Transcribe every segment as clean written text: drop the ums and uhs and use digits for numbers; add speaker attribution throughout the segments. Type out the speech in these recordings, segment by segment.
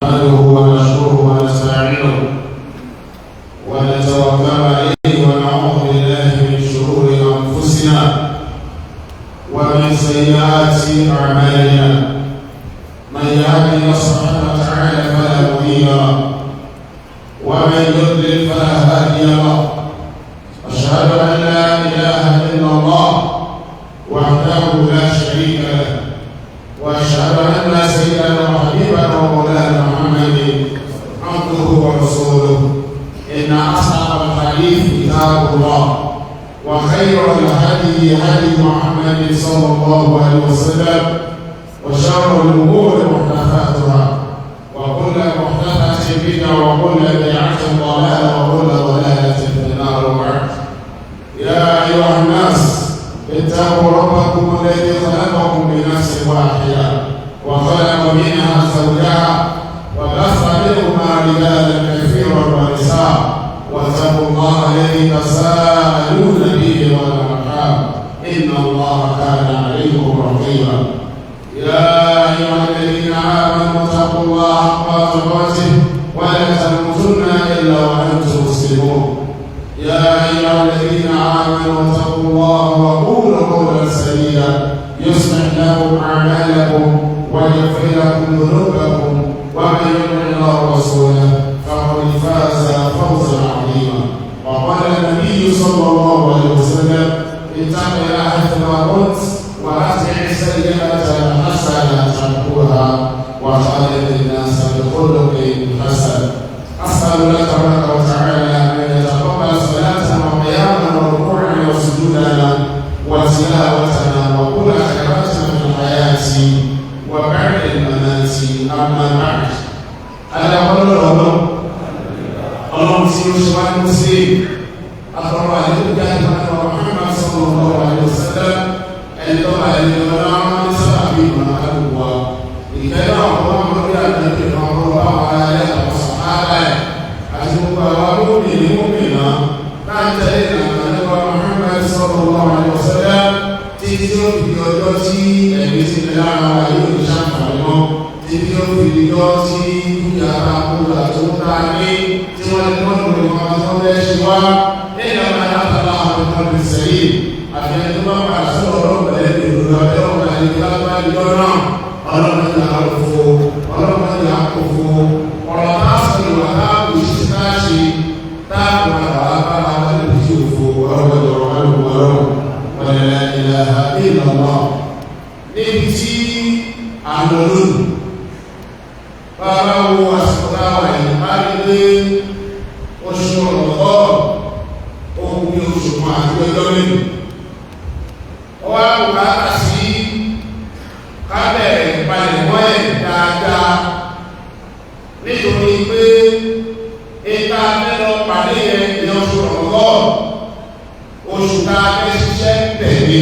Speaker 1: نحمده ونشكره ونستعينه ونتوكل عليه، ونعوذ بالله من شرور أنفسنا ومن سيئات أعمالنا. من يهده الله سبحانه وتعالى فلا مضل له، ومن يضلل فلا هادي له. أشهد أن لا إله إلا الله وحده لا شريك له، وأشهد أن سيدنا وحبيبنا ومولانا محمد عبده ورسوله. إن أصدق الحديث كتاب الله، وخير الهدي هدي محمد صلى الله عليه وسلم، وشر الأمور محدثاتها، وكل محدثة بدعة، وكل بدعة ضلالة، وكل ضلالة في النار. وبعد، يا أيها الناس، اتقوا ربكم الذي خلقكم من نفس واحدة، وخلق منها زوجها، وبث منهما رجالا كثيرا ونساء، واتقوا الله الذي تساءلون به والأرحام، إن الله كان عليكم رقيبا. يا أيها الذين آمنوا اتقوا الله حق تقاته، ولا تموتن إلا وأنتم مسلمون. يا أيها الذين آمنوا اتقوا الله وقولوا قولا سديدا، يصلح لكم أعمالكم ويغفر لكم ذنوبكم، ومن يطع الله ورسوله فقد فاز فوزا عظيما. وقال النبي صلى الله عليه وسلم: اتق الله حيثما كنت، وأتبع السيئة الحسنة تمحوها، وخالق الناس بخلق حسن. أسأل الله تبارك وتعالى أن يتقبل صلاتنا وقيامنا وركوعنا وسجودنا وتلاوتنا وكل خيراتنا في الحياة وبعد الممات. أما بعد، Adáwọ́ lọ́rọ̀ Ọlọ́run tí ó ṣe wá ní Muslim. Àtọ̀rọ̀ àlékún jáde máa Muhammad sallallahu alaihi wasallam, ẹni tó bá ẹni ọlọ́run ní sábà bí ìmọ̀ àdúgbò wa. Ìkẹ́ náà wọ́n mọ̀ lórí àdúgbò náà, wọ́n bá wọn ará ilé, àwọn sàhábà ẹ̀, àti gbogbo àwọn mùmínì mùmínà náà ń tẹ̀lé ìlànà nípa Muhammad sallallahu alaihi wasallam títí ó fi di ọjọ́ tí ẹ̀mí ti ní lára wa yóò ní ṣàǹfààní mọ́, títí ó fi di ọjọ́ tí dúkìá bá kó àti ó ta ní tí wọ́n lè mọ́ lórí wọn tó fẹ́ ṣe wá nínú ọmọ aláàbá àwọn ọmọ ìsẹ̀yìn àti ẹni tó bá padà sọ̀rọ̀ ọ̀rọ̀ pẹ̀lẹ́ ìlú abẹ́ ọ̀rọ̀ àti lápá ìjọ náà. Ọlọ́run ní àkófo, Ọlọ́run ní àkófo ọ̀rọ̀ tá a sọ, ìwà tá a kò ṣe tá a ṣe tá a kò padà wá bára wá lè fi òfo. Ọlọ́run ọ̀rọ̀ ọlọ́run wala ilaha illallah. Níbi tí a lọ lónìí, bàbá wo àsìkò táwà yìí, bá rí pé oṣù ọ̀rọ̀ ohun bí oṣù kan àti ọjọ́ mélòó, ó wá bùkátà sí kábẹ̀rẹ̀ ìpalẹ̀mọ́ ẹ̀ dáadáa, nítorí pé ìta mẹ́lọ pàdé yẹn ní oṣù ọ̀rọ̀, oṣù tá a fẹ́ ṣiṣẹ́ tẹ̀lé,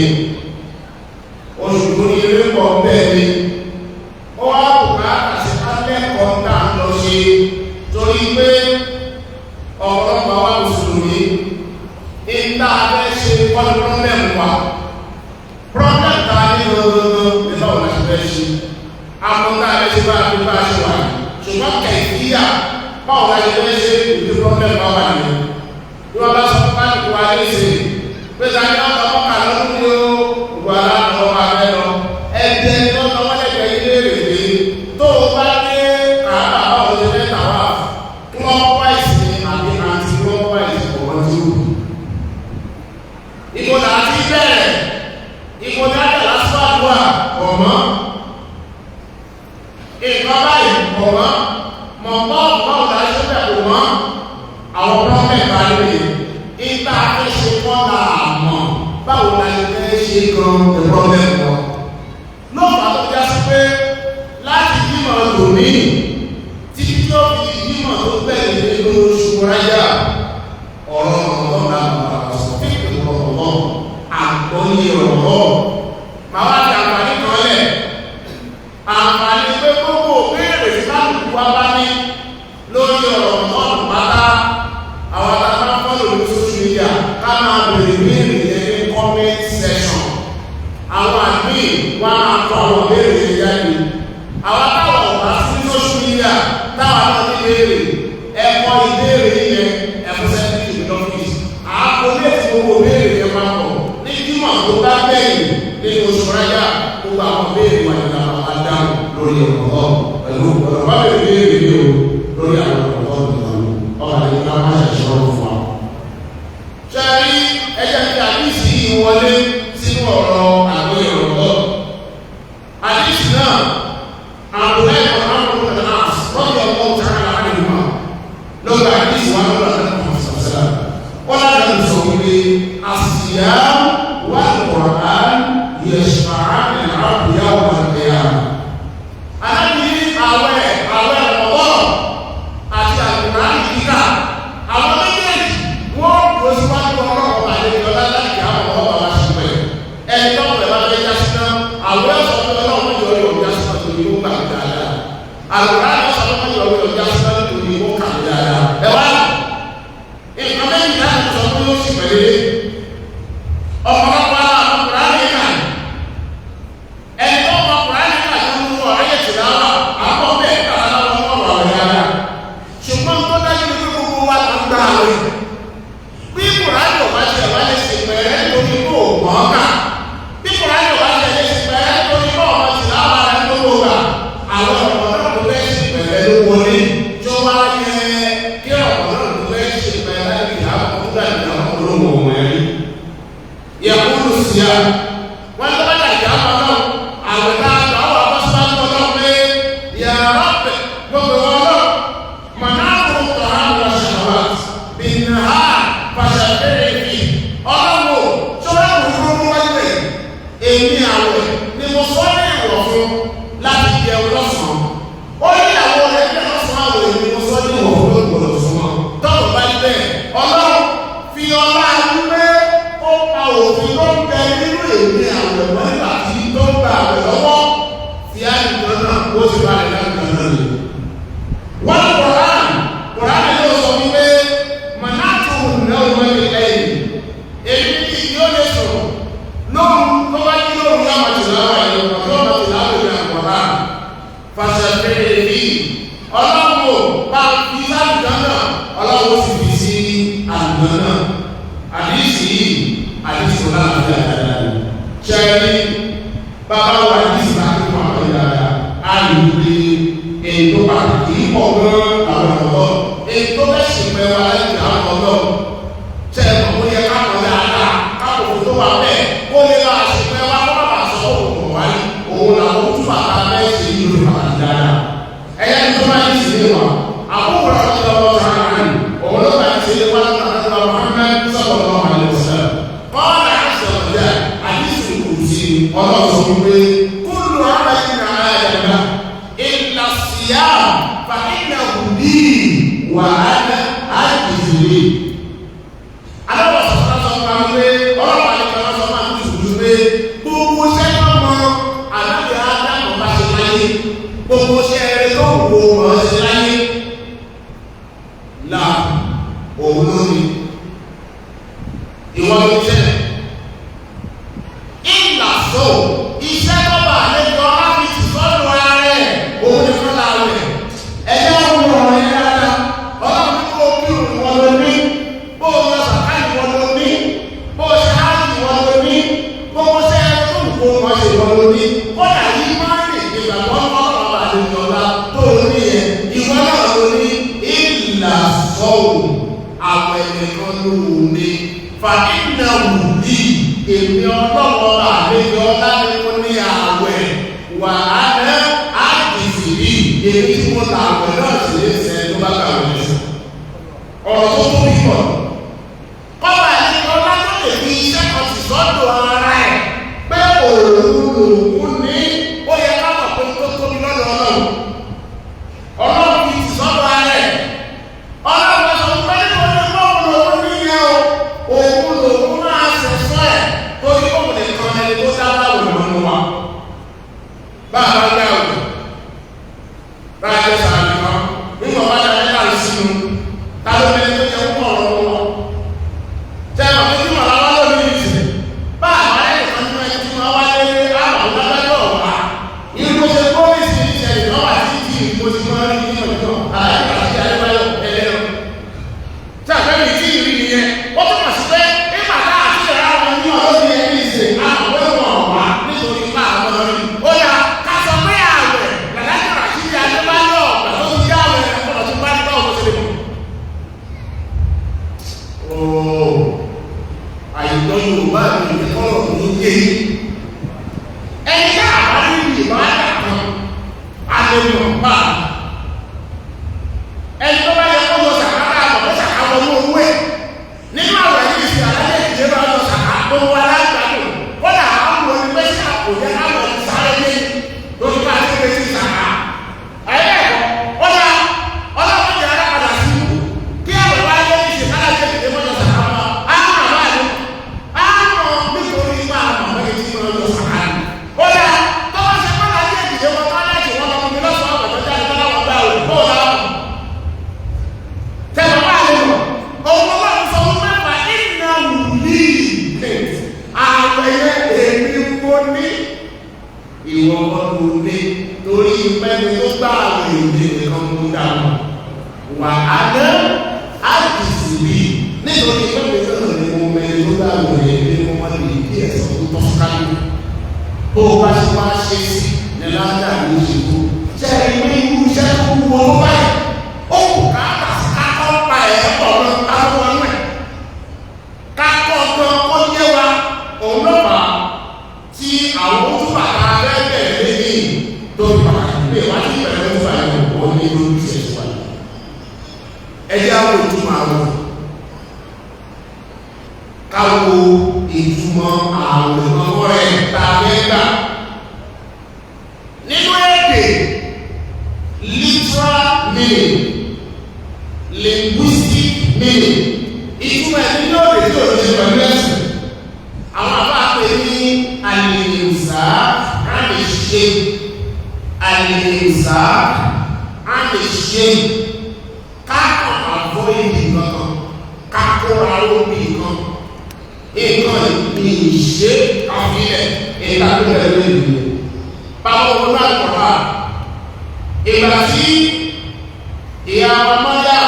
Speaker 1: oṣù tó ní eré pọ̀ bẹ́ẹ̀ ni. Ó wá bùkátà sí kálẹ́kọ̀ọ́ tá a lọ ṣe, torí pé ọ̀pọ̀lọpọ̀ àwọn mùsùlùmí, ìta fẹ́ ṣe kọ́ni problem wa. Problem ta ní gbogbogbò nígbà wọn láti fẹ́ ṣe àwọn tá a fẹ́ ṣe bá a fi bá a ṣe wà, ṣùgbọ́n kẹ̀kíyà báwo la ṣe fẹ́ ṣe, ìdí problem bá wà nìyẹn. Bí wọ́n bá sọ fún kálukú wa ní ìsìn pé ta ni wọ́n lọ mọ́kà lọ́dún ní o, gbogbo aláàbọ̀ wọn abẹ́ lọ ẹ̀jẹ̀ ni wọ́n lọ wọ́n lẹ́gbẹ̀ẹ́ ilé rè pé tó o bá dé Kàábà, báwo ṣe fẹ́ tà wá, clockwise ni àbí anti clockwise? Ọ̀wọ́n tí ó ìbò là ti bẹ̀rẹ̀, ìbò ní àjàlá sọ́àdúrà ọ̀mọ́ nǹkan báyìí ọ̀mọ́ mọ̀mọ́ báwo la ṣe bẹ̀ kò mọ́. Àwọn problem bá lóye ìta fẹ́ ṣe kọ́ la mọ̀, báwo la ṣe fẹ́ ṣe gan the problem wọn. Lọ́pàá tó já sí pé láti jímọ̀ tòní títí tó fi jímọ̀ tó bẹ̀rẹ̀ nínú oṣù ráyà, ọ̀rọ̀ ọ̀rọ̀ náà máa sọ fíìpì ọ̀rọ̀ àgbọ́yé ọ̀rọ̀. Màá wá di àǹfààní kan lẹ̀, àǹfààní pé gbogbo béèrè tí kálukú wa bá ní lórí ọ̀rọ̀ náà pátá, àwọn àtàkùn follow ní social media, ká máa béèrè béèrè yẹn ní comment section. Àwọn àgbìn wọn máa kọ àwọn béèrè yẹn jáde. Àwọn táwọn ọ̀bá sí social media Táwa náà ní béèrè ẹ̀kọ́ ìbéèrè yẹn, ẹ̀fọ́ sẹ́kítì ní lọ́fíìsì. Àpò létí gbogbo béèrè yẹn papọ̀ ní jímọ̀ tó bá gbẹ̀yìn nínú oṣù ráyà. Gbogbo àwọn béèrè wà ní àwọn adáhùn lórí ọ̀rọ̀ pẹ̀lú ọ̀rọ̀ bá bèrè béèrè ní o lórí àwọn ọ̀rọ̀ nìkan. Ọba ní ká má ṣe ṣọ́rọ̀ fún wa. Ṣé ẹ rí ẹjẹ́ kí àdìsí yìí wọlé sínú ọ̀rọ̀ àgbóyè ọ̀rọ̀ àdìsí náà? Àbúrò ẹ̀kọ́ àwọn ọ̀rọ̀ náà rọ́bì ọ̀pọ̀ tààrà àdìmọ̀ lọ́gbà àdìsí wa lọ́gbà náà wọ́n lára sọ wípé àsìyá wà lùkọ̀rán yẹ̀ṣàá ìràbùyá wà lẹ́yà. Ànábi àwẹ̀ ọ̀pọ̀ àti àlùkùránì kíkà, àwọn méjèèjì wọ́n dúró síwájú ọlọ́run àlejò láti àwọn ọmọ bàbá sí pẹ̀. Ẹni tó pẹ̀ bá fẹ́ jásí náà, àwẹ̀ ọ̀sán pé ọlọ́run yọ ọ̀rọ̀ jásí náà torí ó gbà mí dáadáa. Àlùkùránì ọ̀sán pé ọlọ́run yọ ọ̀rọ̀ jásí náà torí ó kà mí dáadáa. Ẹ wá nǹkan méjì láti sọ pé ó sì pẹ̀lẹ́ ọ̀pọ̀lọpọ̀ àwọn Kùránì kà. Ẹni tó mọ Kùránì kà ló ń wọ ayé tìláwà àpọ̀ bẹ́ẹ̀ kà láwọn ọmọ ọ̀rọ̀ dáadáa, ṣùgbọ́n tó dájú ní gbogbo wa là ń gbà wẹ̀. Bí Kùránì ò bá tiẹ̀ wá lè ṣe pẹ̀lẹ́ nítorí kó o mọ̀ ọ́ kà, bí Kùránì ò bá tiẹ̀ lè ṣe pẹ̀lẹ́ nítorí kó ọmọ tìláwà rẹ̀ gbogbo wa, àwọn ọ̀pọ̀ náà tó fẹ́ ṣe pẹ̀lẹ́ ló wọlé tó wá yẹ kí ọ̀pọ̀ náà tó fẹ́ ṣe pẹ̀lẹ́ ìyá ọ̀pọ̀ náà olóhùn ọ̀hún ẹ̀rí yẹkulu siya wọn tó bá dàgbà àwọn náà àwọn náà tó àwọn abọ́síwájú ọlọ́run pé yàrá pẹ̀ gbogbo wọn lọ mọ̀nàkùn tọ̀hán wọn ṣàwà bìnnà pàṣẹpẹrẹ fi ọlọ́wọ́ sọ́dọ̀ kúrú wájú rẹ̀. Èmi àwẹ̀ ni mo sọ ní ìwọ̀ fún láti jẹun lọ́sàn-án. Ó ní àwọn rẹ̀ ní lọ́sàn-án, àwẹ̀ ni mo sọ ní ìwọ̀ fún lọ́gbọ̀dọ̀ fún wọn tọ́lọ̀ bá ní bẹ́ẹ̀. Ọlọ́run fi ọlá wípé ó pa òfin tó ń bẹ nínú èmi àwẹ̀ mọ́ nígbà tí tó ń gba àwẹ̀ lọ́wọ́ fi àìsàn náà, ó sì bá rẹ̀ láti náà lè. Wọ́n Kùránì ló sọ wípé mọ̀nàtù náà wọ́n lè lẹ́yìn èmi ní yóò lè sọ̀rọ̀ lóhùn tó bá ní lóhùn yóò máa tìlá wà yìí yóò máa tìlá wà yìí àkùrán fàṣẹfẹ̀rẹ̀ bí ọlọ́run ò bá fi sáàlùjọ́ náà, ọlọ́run ó sì fi sí àlùjọ́ náà. Àdìsí yìí, àdìsí wọn láti fi àdáadáa ni ṣẹ́ẹ́rí bàbá wa. Àdìsí náà tó fún àwọn ìdáadáa á lè wí èyí tó pàtàkì pọ̀ gan àwọn ọ̀dọ́, èyí tó fẹ́ ṣèpẹ́ wa lẹ́yìn àwọn ọ̀dọ́. Ṣe é mọ̀ ó yẹ ká mọ̀ dáadáa káàkó tó wà bẹ́ẹ̀ kó lè bá a ṣèpẹ́ wa, kó má bàa sọ òkùnkùn wá ní òun làwọn túbà tá a fẹ́ ṣe yìí ló pàtàkì dáadáa. Ẹ̀yà tó máa ń ṣe wa àkókò rẹ̀ lọ́wọ́ sára rẹ̀ òun ló máa ń ṣe wa lọ́wọ́ Muhammad sallallahu alaihi wasallam. Qala azza wa jalla, àdìsí kùsì, ọlọ́run sọ wípé kullu amali Adama illa siyam fa innahu li wa ana ajzi bihi. Aláwọ̀ sọ̀rọ̀ sọ fún wa wípé ọlọ́run àti ọlọ́run sọ máa ń tù pé gbogbo iṣẹ́ tó mọ àdáyé Ádámù bá ṣe láyé, gbogbo iṣẹ́ rẹ tó wò ó ṣe láyé là òun ló ní ìwọ ló jẹ́ ìlà so iṣẹ́ tó bá àlejò ọ́fíìsì sọ́dọ̀ ara rẹ̀ òun nìkan la rẹ̀. Ẹ̀yẹ́ òun ọ̀rọ̀ yẹn dáadáa. Ọlọ́run ní kó kí òun ìwọ ló ní, bó o lọ sàká ìwọ ló ní, bó o ṣe áàjì ìwọ ló ní, gbogbo ṣe ẹ tó ń kó wọn ṣe ìwọ ló ní. Kódà yìí máa ń rìn ìgbàgbọ́ ọlọ́run bá àlejò ọ̀la tó o ní yẹn, ìwọ náà ló ní. Ìlà sọ̀rọ̀ àwọn ẹnìkan ló wù ní fa iná wù ní èmi ọlọ́wọ́ àlejò ọlá ni mo ní àwẹ̀ wà á ná àdìsí bí èmi tí mo ta àwẹ̀ náà sì lè sẹ́ tó bá gbà wọlé sí. Ọ̀rọ̀ tó tó bímọ kọ́ba àlejò ọlá tó lè fi iṣẹ́ kan sì sọ́dọ̀ ara ẹ̀ pé òun lòun ní, ó yẹ ká mọ̀ pé tó tóbi lọ́dọ̀ ọlọ́run. Ọlọ́run fi sì sọ́dọ̀ ara ẹ̀. Ọlọ́run sọ pé nítorí òun lòun níyẹn o, òun lòun máa ṣẹ̀ṣọ́ ẹ̀ torí òun nìkan ẹni tó dá láwùjọ mọ́nú wa. Bá a bá gbà wò bá a jẹ sàmì kan nígbà bá dá nígbà sínú ta ló mẹ́ni tó jẹ púpọ̀ ọ̀rọ̀ wọn. Wà á dá àdìsí bí nítorí pé mi náà ni mo mẹ́rin tó dáwọ̀ yẹn ní mo máa lè bí ẹ̀sán tó tọ́ kálù. Bó o bá ṣe wá ṣe sí ní ládàá ló ṣe tó. Ṣé ẹ ní irú iṣẹ́ tó wúwo ló báyìí? Ó kù káàkà sí kákọ́ pa ẹ̀ pọ̀ lọ kákọ́ wọnú ẹ̀. Kákọ́ gan kó yé wa, òun ló fà á tí àwọn ojúbà tá a fẹ́ bẹ̀rẹ̀ lẹ́yìn tó fi pàtàkì pé wá sí ìbẹ̀rẹ̀ ojúbà yẹn kò ní lórí ìṣẹ̀ṣẹ̀ wa. Ẹ jẹ́ àwọn ìtumọ̀ àwọn káwo ìtumọ̀ àwọn ọmọ rẹ̀ tá a fẹ́ gbà. Nínú èdè, literal meaning, linguistic meaning, ìtumọ̀ ẹ̀ nínú èdè tí ò ní ṣe pẹ̀lú ẹ̀sìn. Àwọn àbá pè ní àlèyìnsá àlèṣe, àlèyìnsá àlèṣe, kákan avoid nǹkan, kákóra lóbi nǹkan, nǹkan ní ìṣe káfílẹ̀ ìta tó bẹ̀rẹ̀ lórí ìlú. Báwo ló náà kọ̀ọ̀rọ̀ à? Ìgbà tí ìyá wa Mọ́lá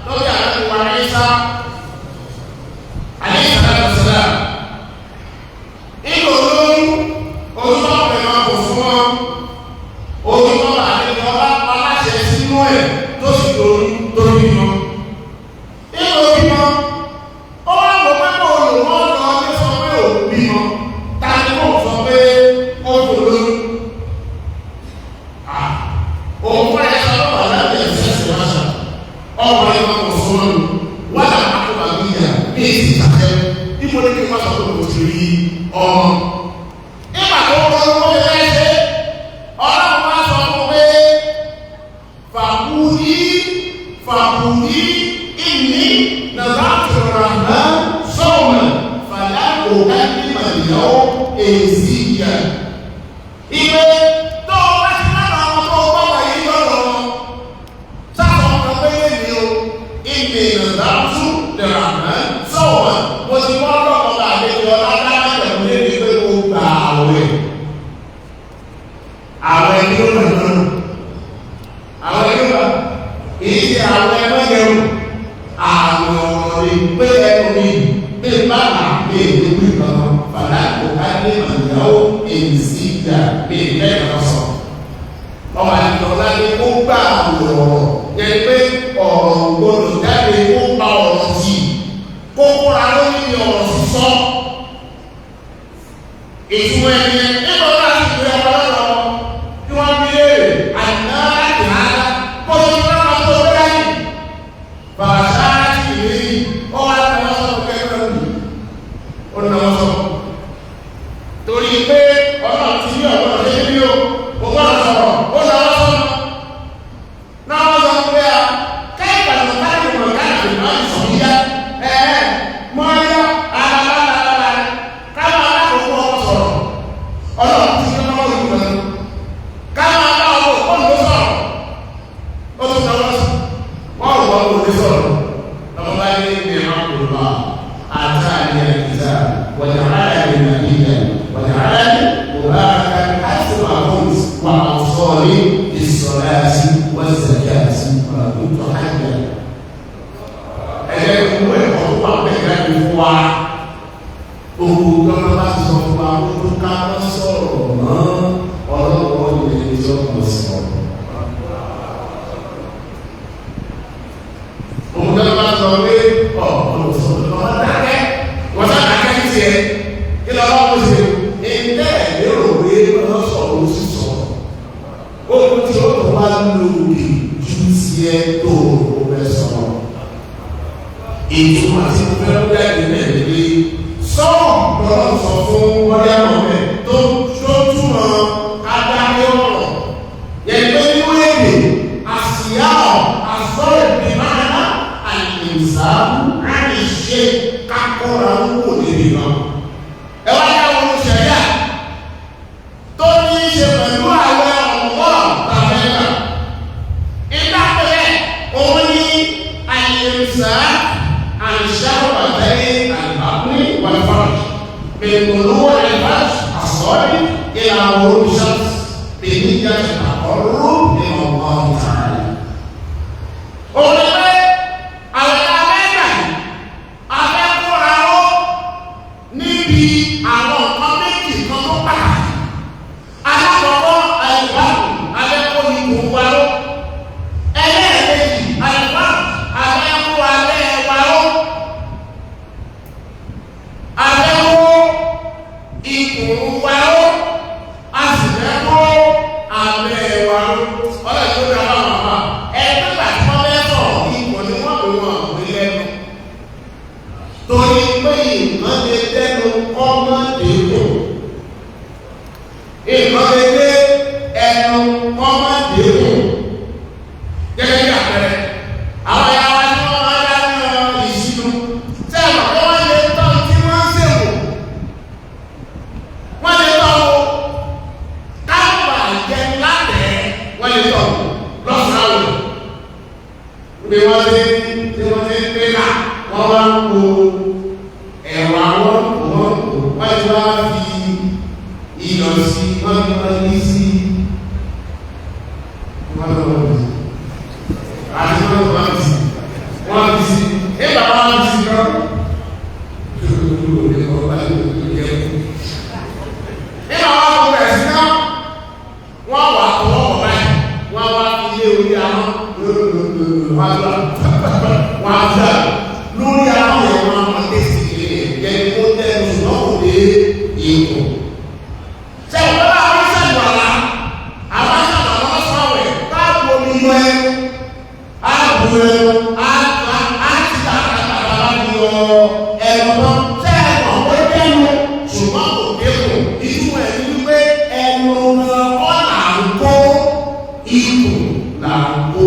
Speaker 1: lórí àlejò wa Ìsá, àlejò àlejò nínú olóyún, oyún ọ̀pẹ̀ máa kò fún wọn, oyún ọ̀pẹ̀ àlejò ọba aláṣẹ sínú ẹ̀ tó sì lóyún tó bímọ. Nínú bímọ, ó wá wò pé kò lò wọ́n lọ ní sọ pé òun bímọ, ta ni kò sọ pé ó kò lóyún? Òun fún ẹ sọ lọ́wọ́ láti ẹ̀sẹ̀ sí wáṣà, ọkùnrin kan kò fún ọ́nù, wọ́n là á kó bàbí ìyá bí èsì ìtàkẹ́, ibo ní kí n má sọ pé mo ti rí ọmọ. Nígbà tó ń ronú ó lè fẹ́ ṣe, Ọlọ́run wá sọ fún pé fàkúrí fàkúrí ìní nàzàtì rahman sọ́ọ̀mù fàlà òkà ní màlìyàwó èsì ìyá. Ìwé tó o bá ti lára ọmọ tó o bá wà yìí lọ́rọ̀ wọn. Sáà ọmọ pé lè o, ìní nàzàtì rahman sọ́ọ̀mù mo ti wọ́n lọ́kọ̀ọ́ bá àlejò ọlá dáná pẹ̀lú lébi pé mo gbà àwẹ̀. Àwẹ̀ ni ó nà náà. Àwẹ̀ ni ó nà. Èyí ti àwẹ̀ mẹ́jẹ̀rù. Àwẹ̀ ọ̀rọ̀ rẹ̀ pé ẹnu mi pé bàbá pé èdè pé kankan. Fàlà kò ká ní màlúù èyí sí ìjà pé bẹ́ẹ̀ kan sọ. Ọmọ àlejò ọlá ni ó gbà àwẹ̀ ọ̀rọ̀. Yẹ pé ọ̀rọ̀ gbọdọ̀ jáde ó pa ọ̀rọ̀ tì. Kó kóra lórí ọ̀rọ̀ sísọ. Ìtumọ̀ ẹni nígbà tó láti gbé ọmọ lọ́dọ̀ tí wọ́n fi léèrè àná láti rárá kó tó tó lọ́wọ́ tó tó láyé. Bàṣá láti rí ó wá ní wọ́n sọ kẹ́kẹ́ lọ́dún. Ó ní wọ́n sọ. Torí pé ọlọ́run ti ní ọ̀gbọ́n ṣe bí o, kò gbọ́dọ̀ sọ̀rọ̀, ó ní wọ́n sọ. Náà wọ́n sọ pé a kẹ́kẹ́ lọ káàkiri mọ̀ káàkiri máa ń sọ yíyá. Ẹ̀ẹ́ mọ́ yá alábàlábà káwọn alákòókò ọkọ̀ sọ̀rọ̀. Ọlọ́run ti ní ọmọ ìlú kan. Káwọn aláwọ̀ òkú ló sọ̀rọ̀. Ó tún náwó sí. Wọ́n rò wọ́n kò ní sọ̀rọ̀. Lọ́mọ bá ní ní àkùrọ̀ àtàlẹ́ àkìtà wọ̀nyí aláàbẹ̀ nàbíyà wọ̀nyí aláàbẹ̀ mùbáraka àti màkúnt wà àwùsọ̀rí ìsọ̀láàtì wọ́n zàkíyàtì wà kúntù hàjà. Ẹ jẹ́ kí wọ́n ẹ̀kọ́ tó wà bẹ́ẹ̀ jáde fún wa. Gbogbo gbọ́dọ̀ bá ti sọ fún wa kó tó ká má sọ̀rọ̀ mọ́ ọlọ́wọ́ ilé ẹjọ́ kan sọ̀rọ̀. Òun gbọ́dọ̀ bá sọ pé ọ̀ ọ̀rọ̀ sọ̀rọ̀ lọ́wọ́ dákẹ́ wọ́n sá dákẹ́ ní tiẹ̀ kí lọ́wọ́ kó ṣe ilé lérò pé wọ́n sọ̀rọ̀ ó sì sọ̀rọ̀. Ohun tí ó tó wá lòdì ju tiẹ̀ tó o fẹ́ sọ̀rọ̀. Ìtumọ̀ àti mo fẹ́ jáde náà ni pé sọ́ọ̀ lọ́rọ̀ sọ fún mọ́ríàmọ́ bẹ́ẹ̀ tó túmọ̀ kádáké ọ̀rọ̀. Yẹn pé nínú èdè àsíá ọ̀ àsọ̀rọ̀ bí máa àlèsáàbù àlèṣe kákọ́ra ń wò níbi kan. Ẹ wá yá wọn ṣẹ̀yà tó ní í ṣe pẹ̀lú àwẹ̀ ọ̀wọ́ tàbí ẹ̀ka. Ìgbà pẹ̀lẹ́ òun ní àlèsá àlèṣàwọ̀ àtẹ́lẹ́ àlùbákùnrin wàlúfàrà. من طلوع الفجر الصادق إلى غروب الشمس بنية التقرب إلى الله تعالى. Òun ni pé Bí wọ́n ti tí wọ́n ti ń pín là, wọ́n wá ń po ẹ̀wà wọn kò wọ́n kò wọ́n ti wá fi iyọ̀ sí wọ́n fi wọ́n ní sí wọ́n lọ́wọ́ bí àti wọ́n wọ́n fi sí wọ́n fi sí nígbà wọ́n fi sí lọ. Nígbà wọ́n kò bẹ̀rẹ̀ sí náà wọ́n wà tọwọ́ bọ̀ báyìí wọ́n wá fi lé orí ahọ́n wọ́n á dá lórí ahọ́n yẹn wọ́n á máa tẹ̀sí ìrìn jẹ́ kó tẹ́nu ṣùgbọ́n kò dé ipò. Ṣé ìwọ́n bá wọ́n ṣàlùwàlá? Àwọn ṣàlùwàlá wọ́n sọ̀rọ̀ káàbù omi yọ ẹnu, áàbù ẹnu, á ti ta àkàtà bá yọ ẹnu tán. Ṣé ẹ̀kọ́ ó dẹ́nu ṣùgbọ́n kò dẹ́kun? Ìtumọ̀ ẹ̀ ní wípé ẹnu kọ́ là ń kó ikùn là ń kó.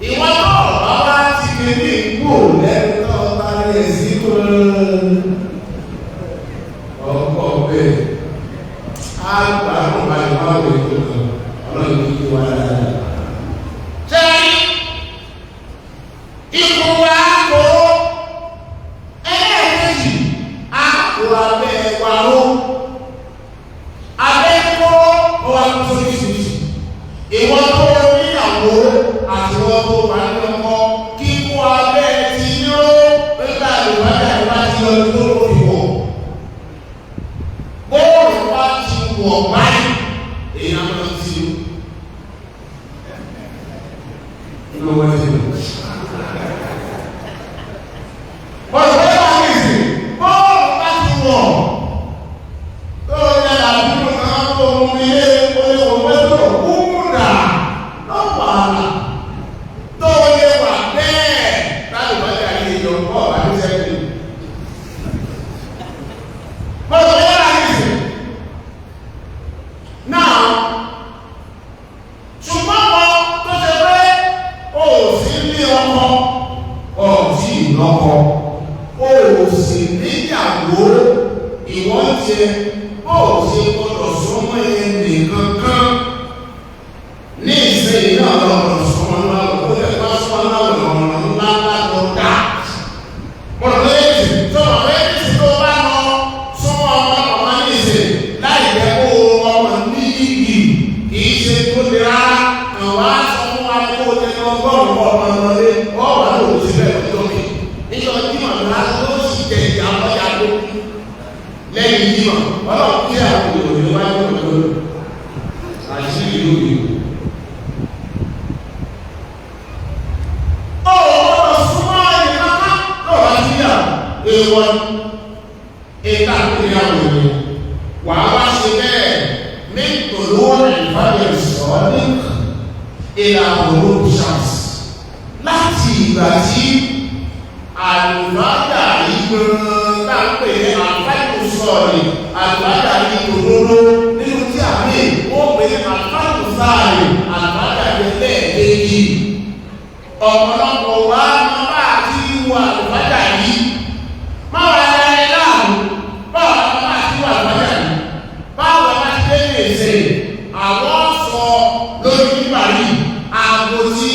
Speaker 1: Ìwọ náà bá wá ti lè ní ìkú lẹ́nu náà bá lè sí ọkọ̀ bẹ́ẹ̀. Á gbà á bá lè wá lè tó kan ọlọ́run ní kí wá dáadáa. Ṣé ikùn wa kó ẹlẹ́ẹ̀kejì á kó abẹ́ wa ró? Abẹ́ kó ọwọ́ tó ní ṣùṣù. Ìwọ tó níyàwó àti wọn tó wà ní ọkọ kíkó abẹ́ ti yó nígbà ìwádìí àti bá ti yọ tó lórí wọ̀. Bóòlù bá ti wọ̀ báyìí, èèyàn máa ti yó. Inú wọn ti lò. Bọ́ọ̀lù bá ti sìn, bóòlù bá ti wọ̀. Tó o yẹ làbúrò kan tó o mú ilé oníwọ̀n mẹ́tò kúndà lọ́pàá àlà. Tó o lè wà bẹ́ẹ̀ láti wọ́n ti àyè ìjọ bọ́ọ̀ bá ní sẹ́yìn. Bọ́ọ̀lù bá yára ní sìn. Náà, ṣùgbọ́n wọn tó ṣe pé o ò sí ní ọkọ, o ò tí ì lọ́kọ, o ò sì níyàwó ìwọ́n jẹ bó o ṣe gbọdọ̀ súnmọ́ ẹnì kankan ní ìsinyìí náà lọ́rọ̀ súnmọ́ náà lọ kó lè bá súnmọ́ náà lọ́rọ̀ ńlá ńlá lọ dá. Mo rò pé èsì tó rò pé èsì tó bá lọ súnmọ́ ọmọ ọmọ ní ìsìn láì jẹ́ kó ọmọ ní iyì kì í ṣe tó le rárá kàn wá sọ fún wa kó o jẹ ọgọ́rùn-ún ọmọ lọlé ọ̀wà ló ti bẹ̀rẹ̀ lọ́jọ́ mi. Níjọ́ jímọ̀ ńlá ló sì jẹ ìyá ọjà tó kú lẹ́yìn jímọ̀ ọlọ́run kí àwọn òyìnbó wá ní ọ̀dọ́ àṣírí ìlú yìí. Ó gbọ́dọ̀ súnmọ́ ẹni kankan náà wá sí yà èèwọ̀ ìta ìyàwó rẹ̀ wà á wá ṣe bẹ́ẹ̀ ní tòló ìfàyè sọ́ọ́dí ìlànà òru ṣàǹsì láti ìgbà tí àlùfáàdà yìí gan-an tá à ń pè ní àlùfáàdà sọ̀rì àlùfáàdà yìí tòlóró nínú tí a ní wọ́n pè ní àlùfáàdà sáàrì àlùfáàdà yìí lẹ́ẹ̀kejì ọ̀pọ̀lọpọ̀ wa máa bá àti wọ àlùfáàdà yìí máa wà láyé láàrú báwo la bá àti wọ àlùfáàdà yìí báwo la bá ti dé ní èsè àwọn sọ lórí nígbà yìí aago tí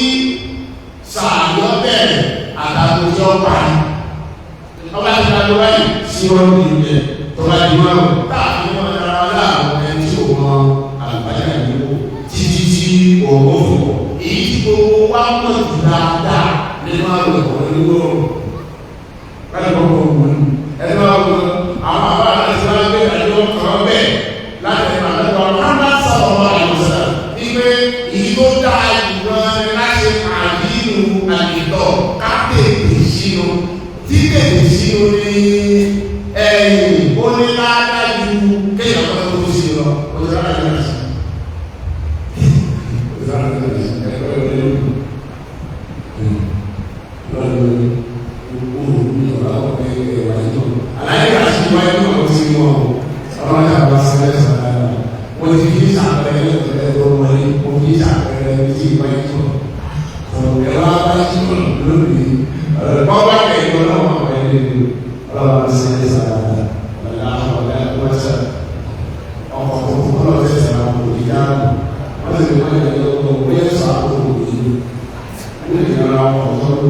Speaker 1: sàlọ́ bẹ̀rẹ̀ àtàkùn tí ó parí ọba ti ta ló báyìí sí wọn ní ilẹ̀ tó bá di wọn táàbí wọn dára láàrú ẹni tí ò mọ àlùfáàdà yìí wò títí tí òun ò fi wọ̀ èyí tí gbogbo wa mọ̀ jù dáadáa nínú àwọn ẹ̀kọ́ onígbòrò láti kọ́ kọ́ òun ẹni wàá wọ àwọn àbá àti wọn gbé ìdájọ́ kan bẹ́ẹ̀ láti ẹnu àlejò ọ̀hánà sọ̀rọ̀ wọn àlùsà wípé èyí tó dáa jù gan ni láti àdínú àdìtọ̀ ká tètè sínú tí tètè sínú ní ẹ̀yìn ó ní ládàá ju kéèyàn kan tó sí lọ ó ti rárá yàrá sí.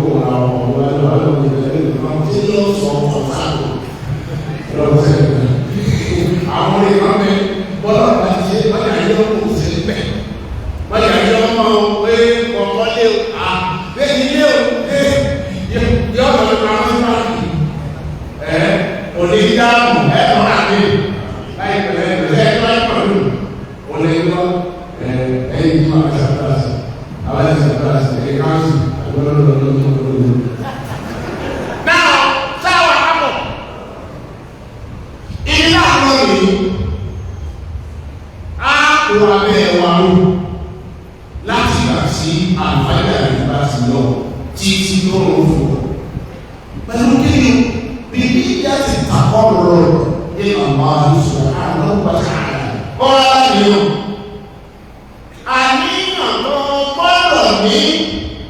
Speaker 1: kó wọn àwọn ọmọ wa lọ́wọ́ lọ́wọ́ ìgbà tó ń tí yóò sọ ọkọ̀ sáàbò lọ́wọ́ sẹ́yìn àwọn orí kan bẹ bọ́lá bá ti ṣe wọ́n yà yọ kó sí bẹ̀ wọ́n yà yọ ọmọ pé kọ̀ọ̀kan lé o à bẹ́ẹ̀ ni lé o ẹ yọ ọ̀dọ̀ ló máa ń bá ẹ òní dáàbò ẹ kọ́ àmì láì pẹ̀lẹ́ pẹ̀lẹ́ ẹ láì pẹ̀lú òní lọ ẹ ẹ̀yìn tí wọ́n ṣàtúrà sí àwọn ẹ̀ ṣàtúrà sí ẹ̀ káńsì àgbọ̀lọ́lọ́lọ́lọ́lọ́lọ́.
Speaker 2: Now, sáwà ápọ̀.
Speaker 1: Ibi láàárọ̀ yìí, á kó abẹ́ wa ró láti ìgbà tí àlùfáàjà rẹ̀ bá ti lọ títí tó ń fò. Pẹ̀lú kíni bíbí ìyá ti takọ́ rọrọ̀ ní ọ̀nà àlùsọ̀ àwọn ọ̀pọ̀ta ọ̀rọ̀ láti yọ.
Speaker 2: Àníyàn tó gbọ́dọ̀ ní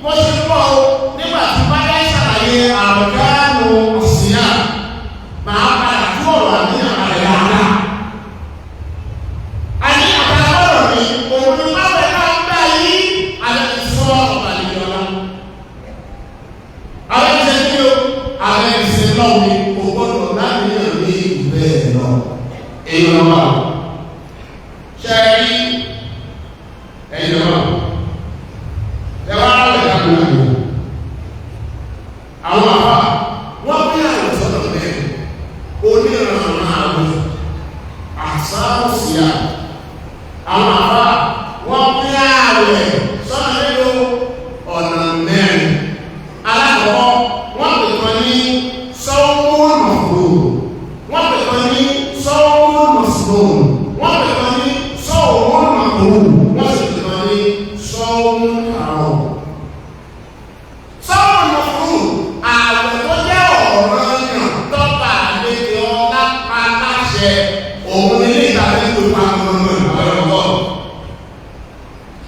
Speaker 2: bó ṣe pọ̀ o nígbà tí báyá ṣàlàyé àrùkánù síyà máa padà tú ọ̀rọ̀ àníyàn rẹ̀ dáadáa. Àníyàn tá a gbọ́dọ̀ ní òun ni báwẹ̀ náà ń gbà yí alẹ́ ti sọ ọ̀bà nìyọ̀lá.
Speaker 1: Àwọn ẹ̀ṣẹ̀ kí o, àwọn ẹ̀ṣẹ̀ lọ́wọ́ ni kò gbọ́dọ̀ láníyàn ní ìbẹ́ẹ̀ lọ. Èyí lọ́wọ́ ṣe é rí ẹ̀yin lọ́wọ́ ẹ wá rẹ̀ káàkiri àgbò. Àwọn àbá wọ́n bí àwọn sọ́dọ̀ mẹ́rin oníranran àwọn àsáàsìá. Àwọn àbá wọ́n bí àwẹ̀ sọ́nà mélòó ọ̀nà mẹ́rin. Alákọ̀ọ́kọ́ wọ́n pè kan ní sọ́wọ́nàfò, wọ́n pè kan ní sọ́wọ́nàfò, wọ́n pè kan ní sọ́wọ́nàfò, wọ́n sì pè kan ní sọ́wọ́nàrọ̀.
Speaker 2: Sọ́wọ́nàfò àwẹ̀ tó jẹ́ ọ̀ranyàn tọ́ba àlejò ọlá pa láṣẹ.
Speaker 1: Òun ní ilé ìtàgé tó pa ọmọ ìgbà ọ̀rọ̀.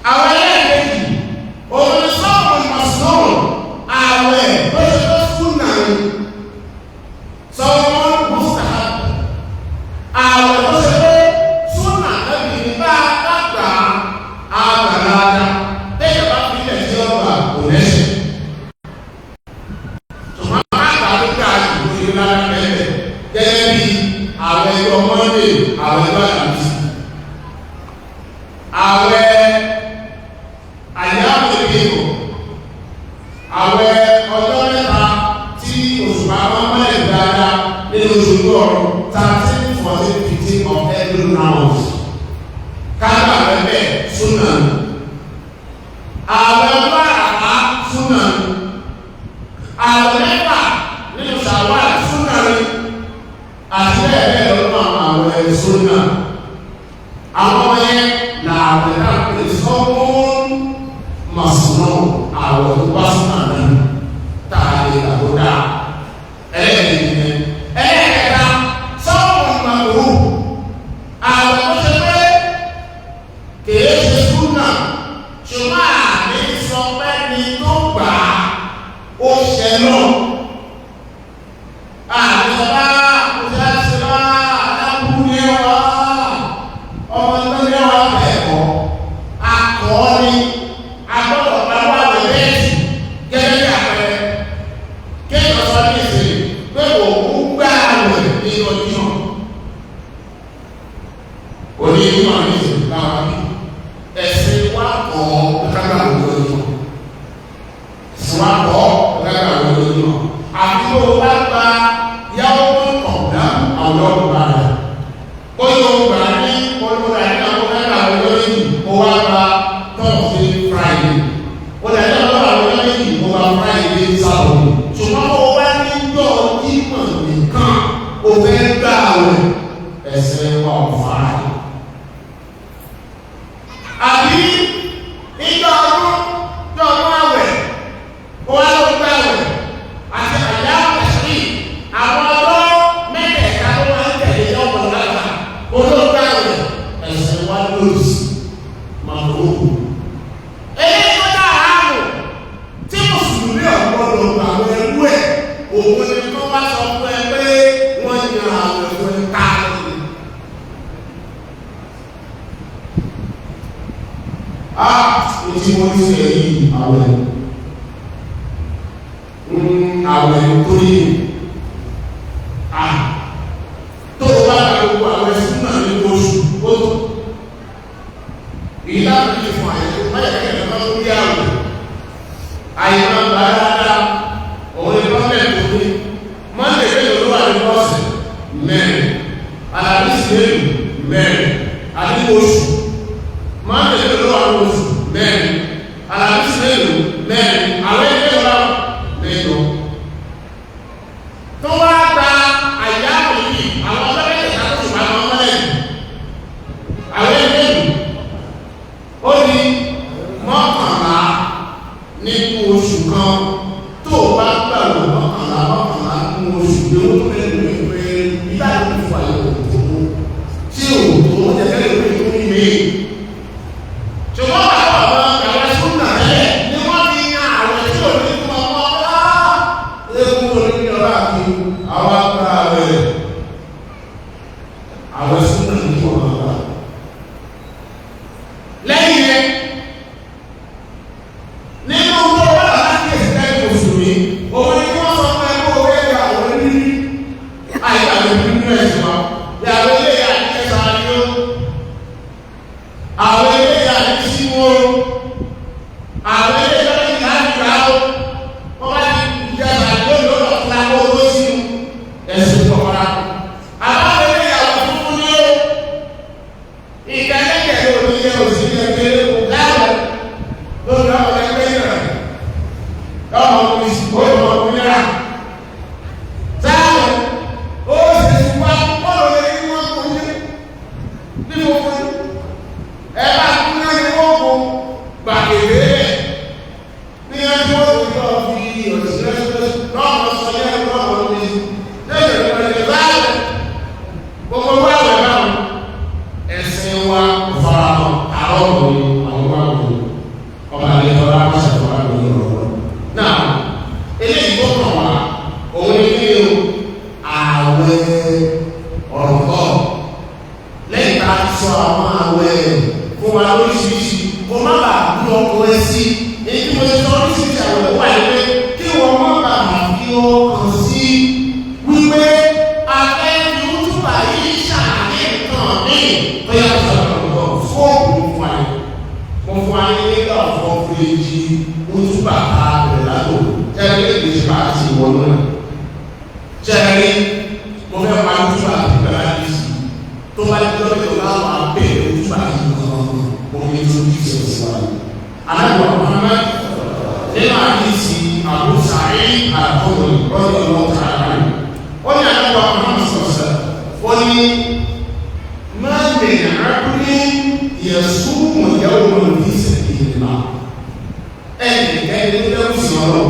Speaker 2: Àwọn ẹlẹ́ẹ̀kejì òun ni sọ́wọ́n àwẹ̀ tó ṣe tó súnà ni sọ́wọ́n mustahab àwẹ̀ tó ṣe pé súnà lẹ́bi ní bá a bá gbà á gbà dáadáa lẹ́yìn bá fi ilẹ̀ sí ọgbà kò lẹ́sẹ̀ ṣùgbọ́n àgbà ló gbà jù ní lára bẹ́ẹ̀
Speaker 1: Gẹ́gẹ́ bí àwẹ̀ ẹjọ́ Monday, àwẹ̀ ẹjọ́ Àlàmísì, àwẹ̀ àyàwó ìdìbò, àwẹ̀ ọjọ́ mẹ́ta tí òṣùpá máa ń mọ́lẹ̀ dáadáa nínú oṣù gbọ́ọ̀rọ̀ 13, 14, 15 of every round. Kágbà rẹ̀ bẹ́ẹ̀ súnà ni.
Speaker 2: Àwẹ̀ ọjọ́ àràbá
Speaker 1: Súnà ni.
Speaker 2: Àwẹ̀ mẹ́fà nínú Ṣàwáàlì
Speaker 1: Súnà ni. Àti bẹ́ẹ̀ bẹ́ẹ̀ lọ́nà àwẹ̀ súnà. Àwọn ọmọ yẹn làwẹ̀ náà pè sọ́kún màsùnà àwẹ̀ tó bá súnà náà tá a lè gbà tó dáa. Ẹlẹ́ẹ̀kejì yẹn.
Speaker 2: Ẹlẹ́ẹ̀kẹta sọ́wọ́n màkúrú àwẹ̀ tó ṣe pé kìí ṣe súnà ṣùgbọ́n àmì sọ pé ni tó gbà á ó ṣẹ náà àmì sọ bá kò ṣe láti ṣe bá aláburú ní ẹwà ọmọ ẹgbẹ́ ní ẹwà bẹ́ẹ̀ kọ́ akọ́ ni agbọ́dọ̀ bá wà lẹ́yìn gẹ́gẹ́ bí àpẹẹrẹ kéèyàn sọ ní ìsìn pé òun gbà wẹ̀ ní ọjọ́
Speaker 1: Òní ìmọ̀ ní ìsìn láwọn bí.
Speaker 2: Ẹ̀sìn wa kọ́
Speaker 1: Kágbà lójoojúmọ́. Ẹ̀sìn wa kọ́ kágbà lójoojúmọ́.
Speaker 2: Àti tó o bá gba yàwó kọ̀ọ̀dá
Speaker 1: Àwọn ọ̀gbà rẹ̀.
Speaker 2: Ó yóò gbà ní olùkọ́dà ní àwọn mẹ́ta lọ́jọ́ méjì ó wá gba Thursday, Friday, ó dà ní àwọn ọlọ́jọ́ méjì ó gba Friday, Saturday, ṣùgbọ́n ó wá ní yọ̀ ìmọ̀ nìkan ó fẹ́ gbà wẹ̀
Speaker 1: Ẹ̀sìn wa ò fara.
Speaker 2: Àbí níjọ́ ọdún ní ọdún àwẹ̀ ó wá ló gbà wẹ̀ àti àyà ẹ̀sìn àwọn ọlọ́ mẹ́tẹ̀ẹ̀ta tó máa ń tẹ̀lé ọmọ lára olóògbà wẹ̀
Speaker 1: Ẹ̀sìn wa lòdì sí màkúrò.
Speaker 2: Eléyìí tó dá àárò tí mùsùlùmí ọ̀gbọ́dọ̀ gbà wọ ẹrú ẹ̀ òun ni tó bá sọ fún ẹ pé wọ́n yan àwọn ẹ̀fọ́ ẹ̀ ká lónìí.
Speaker 1: Á etí mo ní sẹ́ yìí àwẹ̀.
Speaker 2: Àwẹ̀ tó yé tó o bá gba gbogbo àwẹ̀ súnà ní oṣù ó tó èyí láti fi fún àyẹ̀wò báyà kẹ́kẹ́ máa ń rí àwẹ̀ àyè máa ń gbà dáadáa òun ni gọ́ọ̀mẹ̀ntì tó ní mọ́ndé mélòó ló wà ní bọ́ọ̀sì mẹ́rin alábísí mélòó mẹ́rin àti oṣù mọ́ndé mélòó ló wà ní oṣù mẹ́rin alábísí mélòó mẹ́rin àwọn ẹgbẹ́ wa mẹ́jọ. Tó wá gba àyà òyì àwọn ọlọ́dẹ̀ẹ́ta tó ṣùgbọ́n àwọn ọmọlẹ́yìn àwọn ẹgbẹ́ mi ó ní mọ́kànlá nínú oṣù kan tó o bá gbàgbọ́ mọ́kànlá mọ́kànlá nínú oṣù tó ń rẹ̀ ní ìwé ìgbà tó ń fa ìwò tó tí ò tó ń jẹ́ fẹ́rẹ̀ ìwé tó ń mi. Ṣùgbọ́n bàbá àwọn àwọn súnà tẹ́lẹ̀ ni wọ́n fi yan àwọn tí ò ní fún ọmọ ọlá.
Speaker 1: Eégún onílé ọlá àti àwọn agbára rẹ̀ àwọn súnà ní ọ̀nà àgbà.
Speaker 2: Lẹ́yìn rẹ̀ nínú tó wà láti ẹ̀sìn lẹ́yìn mùsùlùmí òun ni wọ́n sọ fún ẹgbẹ́ owó ẹgbẹ́ àwọn onírí àìgbà ló ní nínú ẹ̀sìn wa ìyàwó ilé ìyá àti ẹ̀sán àríyó àwọn ilé ìyá àti síwó àwọn ilé ìyá àti ìyá àti ìyá ó wọ́n bá ti jẹ́ àjọ lọ́dọ̀ fún akó owó sínú ẹ̀sìn kọ̀ọ̀ra àbáwọ̀ ilé ìyàwó funfun ní ó ìdálẹ́kẹ̀ lórí ilé òsì ẹgbẹ́ láwọ̀ lórí àwọn ẹgbẹ́ ìrìn ọmọ ọkùnrin ó lọ ọkùnrin rà sáwọn ó sì wá bọ́ọ̀lù lórí wọn kò ní ní mo fún ẹ bá kú náà ni wọ́n kó gbàgede ní ẹjọ́ òbí lọ fi òṣìṣẹ́ lọ́wọ́ sọ yẹn lọ́wọ́ ní lẹ́yìn ìpínlẹ̀ báyìí gbogbo wà wẹ̀ báwọn ẹ̀sìn wa
Speaker 1: Faramọ́ àárọ̀ ni àwọn wà wò ọba àlejò ọlá ṣàtúwà lórí ọ̀rọ̀.
Speaker 2: Náà eléyìí tó kàn wá òun ni kí o
Speaker 1: Àwẹ̀ ọ̀rọ̀ kọ́
Speaker 2: lẹ́yìn tá a ti sọ àwọn àwẹ̀ fún wa lóríṣiríṣi kó má bàa bú ọkùnrin sí èyí tí mo ti sọ oríṣiríṣi àwẹ̀ wà ní pé kí wọ́n má bàa fi ọkàn sí wípé abẹ́ yútúbà yìí ṣàlàyé nǹkan míì tó yàtọ̀ sọ̀rọ̀ lọ́wọ́ fóònù fún wa yìí mo fún wa ní nígbà ọ̀fọ̀ fúrẹ́jì yútúbà tá a bẹ̀rẹ̀ látò tẹ́lẹ̀ lè ṣe bá a ti wọnú ẹ̀ tẹ́lẹ̀ mo fẹ́ pa yútúbà àti bẹ̀rẹ̀ àti sí tó bá dé lọ́dọ̀ láwọn abẹ́rẹ́ yútúbà yìí
Speaker 1: Omi tó kí ṣe sí wa.
Speaker 2: Ànábì Muhammad nínú àdìsí Abu Sa'id al-Khudri radiyallahu ta'ala anhu. Ó ní Ànábì Muhammad sọ̀sẹ̀, ó ní ma min 'abdin yasumu yawman fi sabilillah. Ẹnìkẹ́ni tó dẹ́kun sí ọ̀rọ̀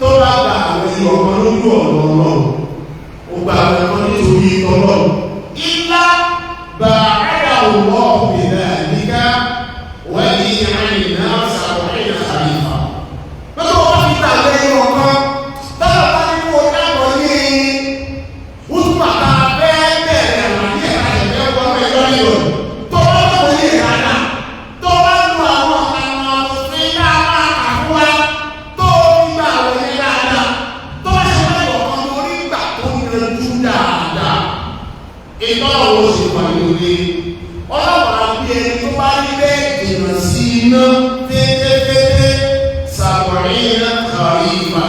Speaker 2: tó bá gba àwọn ẹyọ ọmọ lójú ọ̀rọ̀ ọlọ́run, ó gba àwọn ẹ̀kọ́ nítorí ọlọ́run. Ilá ba'adahu Allahu bidhalika wẹ́ni àyìnà sàbọ̀nà àyìnà. Lọ́tọ̀ wọ́n fi gbà lẹ́yìn ọ̀kan, tọ́lọ̀ bá ní kó dábọ̀ ní Útùmà tá a fẹ́ bẹ̀rẹ̀ àlàyé àyẹ̀fẹ́ wọnú ẹjọ́ nílò. Tó bá lọ́wọ́ ní ìrànà, tó bá lu àwọn ọ̀nà òfin náà máa kà fún wa, tó fi gbà wọlé dáadáa, tó bá ṣe wáyé ọ̀kan lórí ìgbà tó yanjú dáadáa. Ìtọ́lọ̀ wo ṣe wà lórí ọlọ́run àbí ẹni tó bá rí bẹ́ẹ̀ jìnnà sí iná fẹ́ẹ́fẹ́ẹ́fẹ́ sàbọ̀rìnà kàrífà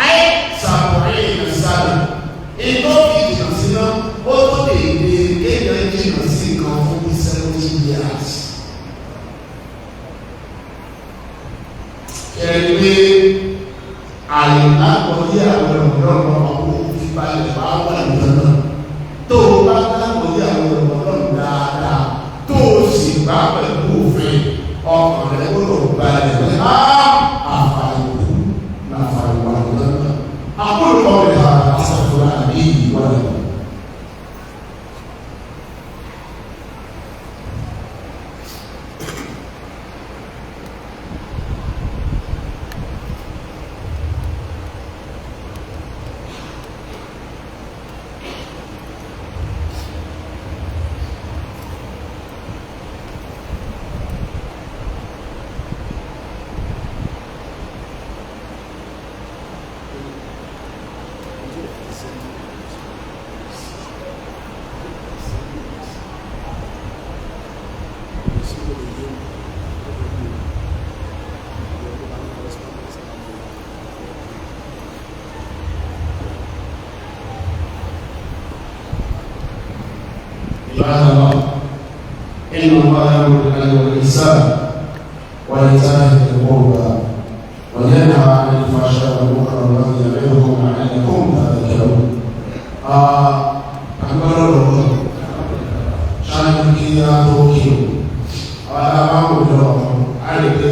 Speaker 2: ayé sàbọ̀rìnà sábà ètò fi jìnnà sí iná ó tó lè lè kéèyàn jìnnà sí nǹkan fún bí 70 years. Ẹ̀rí pé àyìnlá kọjá àwọn ọ̀rọ̀ ọ̀rọ̀ ìbalẹ̀ bá wà lọ́nà tó o bá lágbòye àwọn ọ̀rọ̀ dáadáa tó o sì bá pẹ̀lú òfin ọkàn rẹ̀ gbọ́dọ̀ balẹ̀ pé á àfàìkú làfàìwà lọ́nà. Àkólùkọ́ rẹ̀ àṣàkóra àbí ìwà rẹ̀.
Speaker 1: عباد الله، إن الله يأمر بالعدل والإحسان وإيتاء ذي القربى وينهى عن الفحشاء والمنكر والبغي يعظكم لعلكم تذكرون. Agbára lọ́wọ́ ṣáájú kí á tó kí o, àwọn aláwọ̀ lọ á lè gbé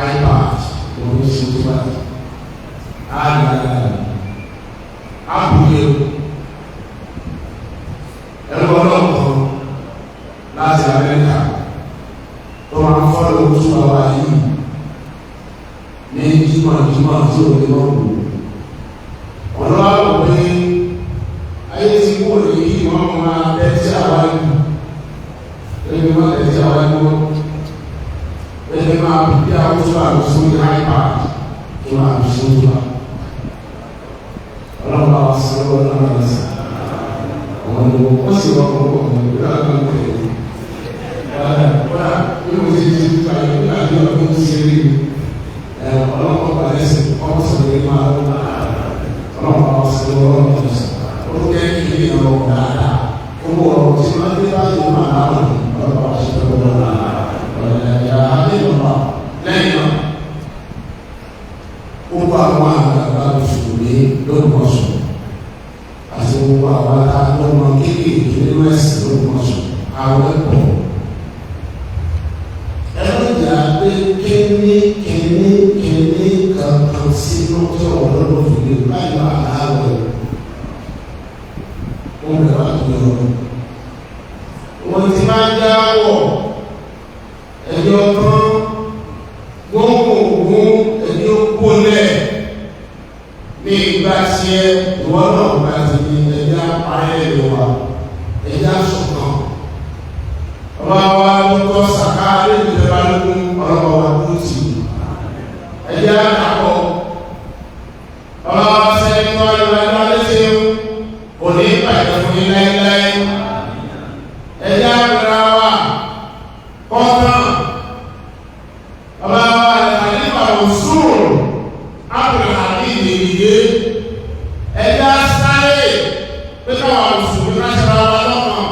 Speaker 1: iPad òun sí tó bá á lè dáadáa á bù yẹ o. Ẹ̀rọ ọlọ́pàá láti Amẹ́ríkà tó máa ń fọ́lọ́ ojú àwa yìí ní jímọ̀ tí ò ní wọ́n kù ọ̀nà wa kò pé ayé ti kú òní kí wọ́n máa tẹ́tí àwa yìí ẹni máa tẹ́tí àwa yìí wọ́n ẹni máa bí àwùjọ àwùjọ ní iPad tó máa fi ṣe ojú wa ọlọ́pàá wa sọ lọ́wọ́ náà lọ́sàn àwọn ọmọ wọn sì wọ́n kọ́ ọmọ ìlú àgbà ń tẹ̀lé wọ́n bí mo ti ti ta ìlú àbí ọdún ti rí ọlọ́pàá bá lẹ́sìn ọmọ sọ̀rọ̀ yìí máa lọ́wọ́ ọlọ́pàá wa sọ lọ́wọ́ lọ́sàn ó jẹ́ kí ní ọ̀rọ̀ dáadáa owó ọ̀rọ̀ tí wọ́n dé báyìí máa láwọn ọlọ́pàá wa sọ lọ́wọ́ lẹ́yìn náà gbogbo àwọn àgbààgbà mùsùlùmí lÓgbómọ̀ṣọ́ àti gbogbo àwọn adájọ́mọ kéékèèké nínú ẹ̀sìn lÓgbómọ̀ṣọ́ àwọn ẹ̀kọ́ ẹ̀rọ ìyá pé kíní kíní kíní kankan sínú tí ọ̀rọ̀ lọ́dọ̀ fi lè báyìí wà láwẹ̀ wọ́n bẹ̀rẹ̀ wá tó yọ. Wọ́n ti máa ń jáwọ̀ ẹ̀yọ́ kan gbóngbòngbò ẹ̀yọ́ kólẹ̀ ní ìgbà tiẹ̀ ìwọ náà gba ti ní ẹ̀yà parẹ́ ìlú wa ẹ̀yà ṣọ̀kan. Ọba wa lọ́tọ́ sàká lẹ́yìn ìjọba lógún ọlọ́pàá wa kú tì í ẹ̀yà àdàpọ̀. Ọba wa sẹ́ni tó ayọ̀ ẹ̀dá lẹ́sẹ̀ òní ìbàjẹ́ fún yín láéláé. Ẹ̀yà àgbẹ̀rẹ̀ wa kọ́tàn. Ọba wa àlìfà òṣùrù Abdulhamid nìyé ẹ̀yà sáré pé káwọn mùsùlùmí náà ṣe ra wa lọ́kàn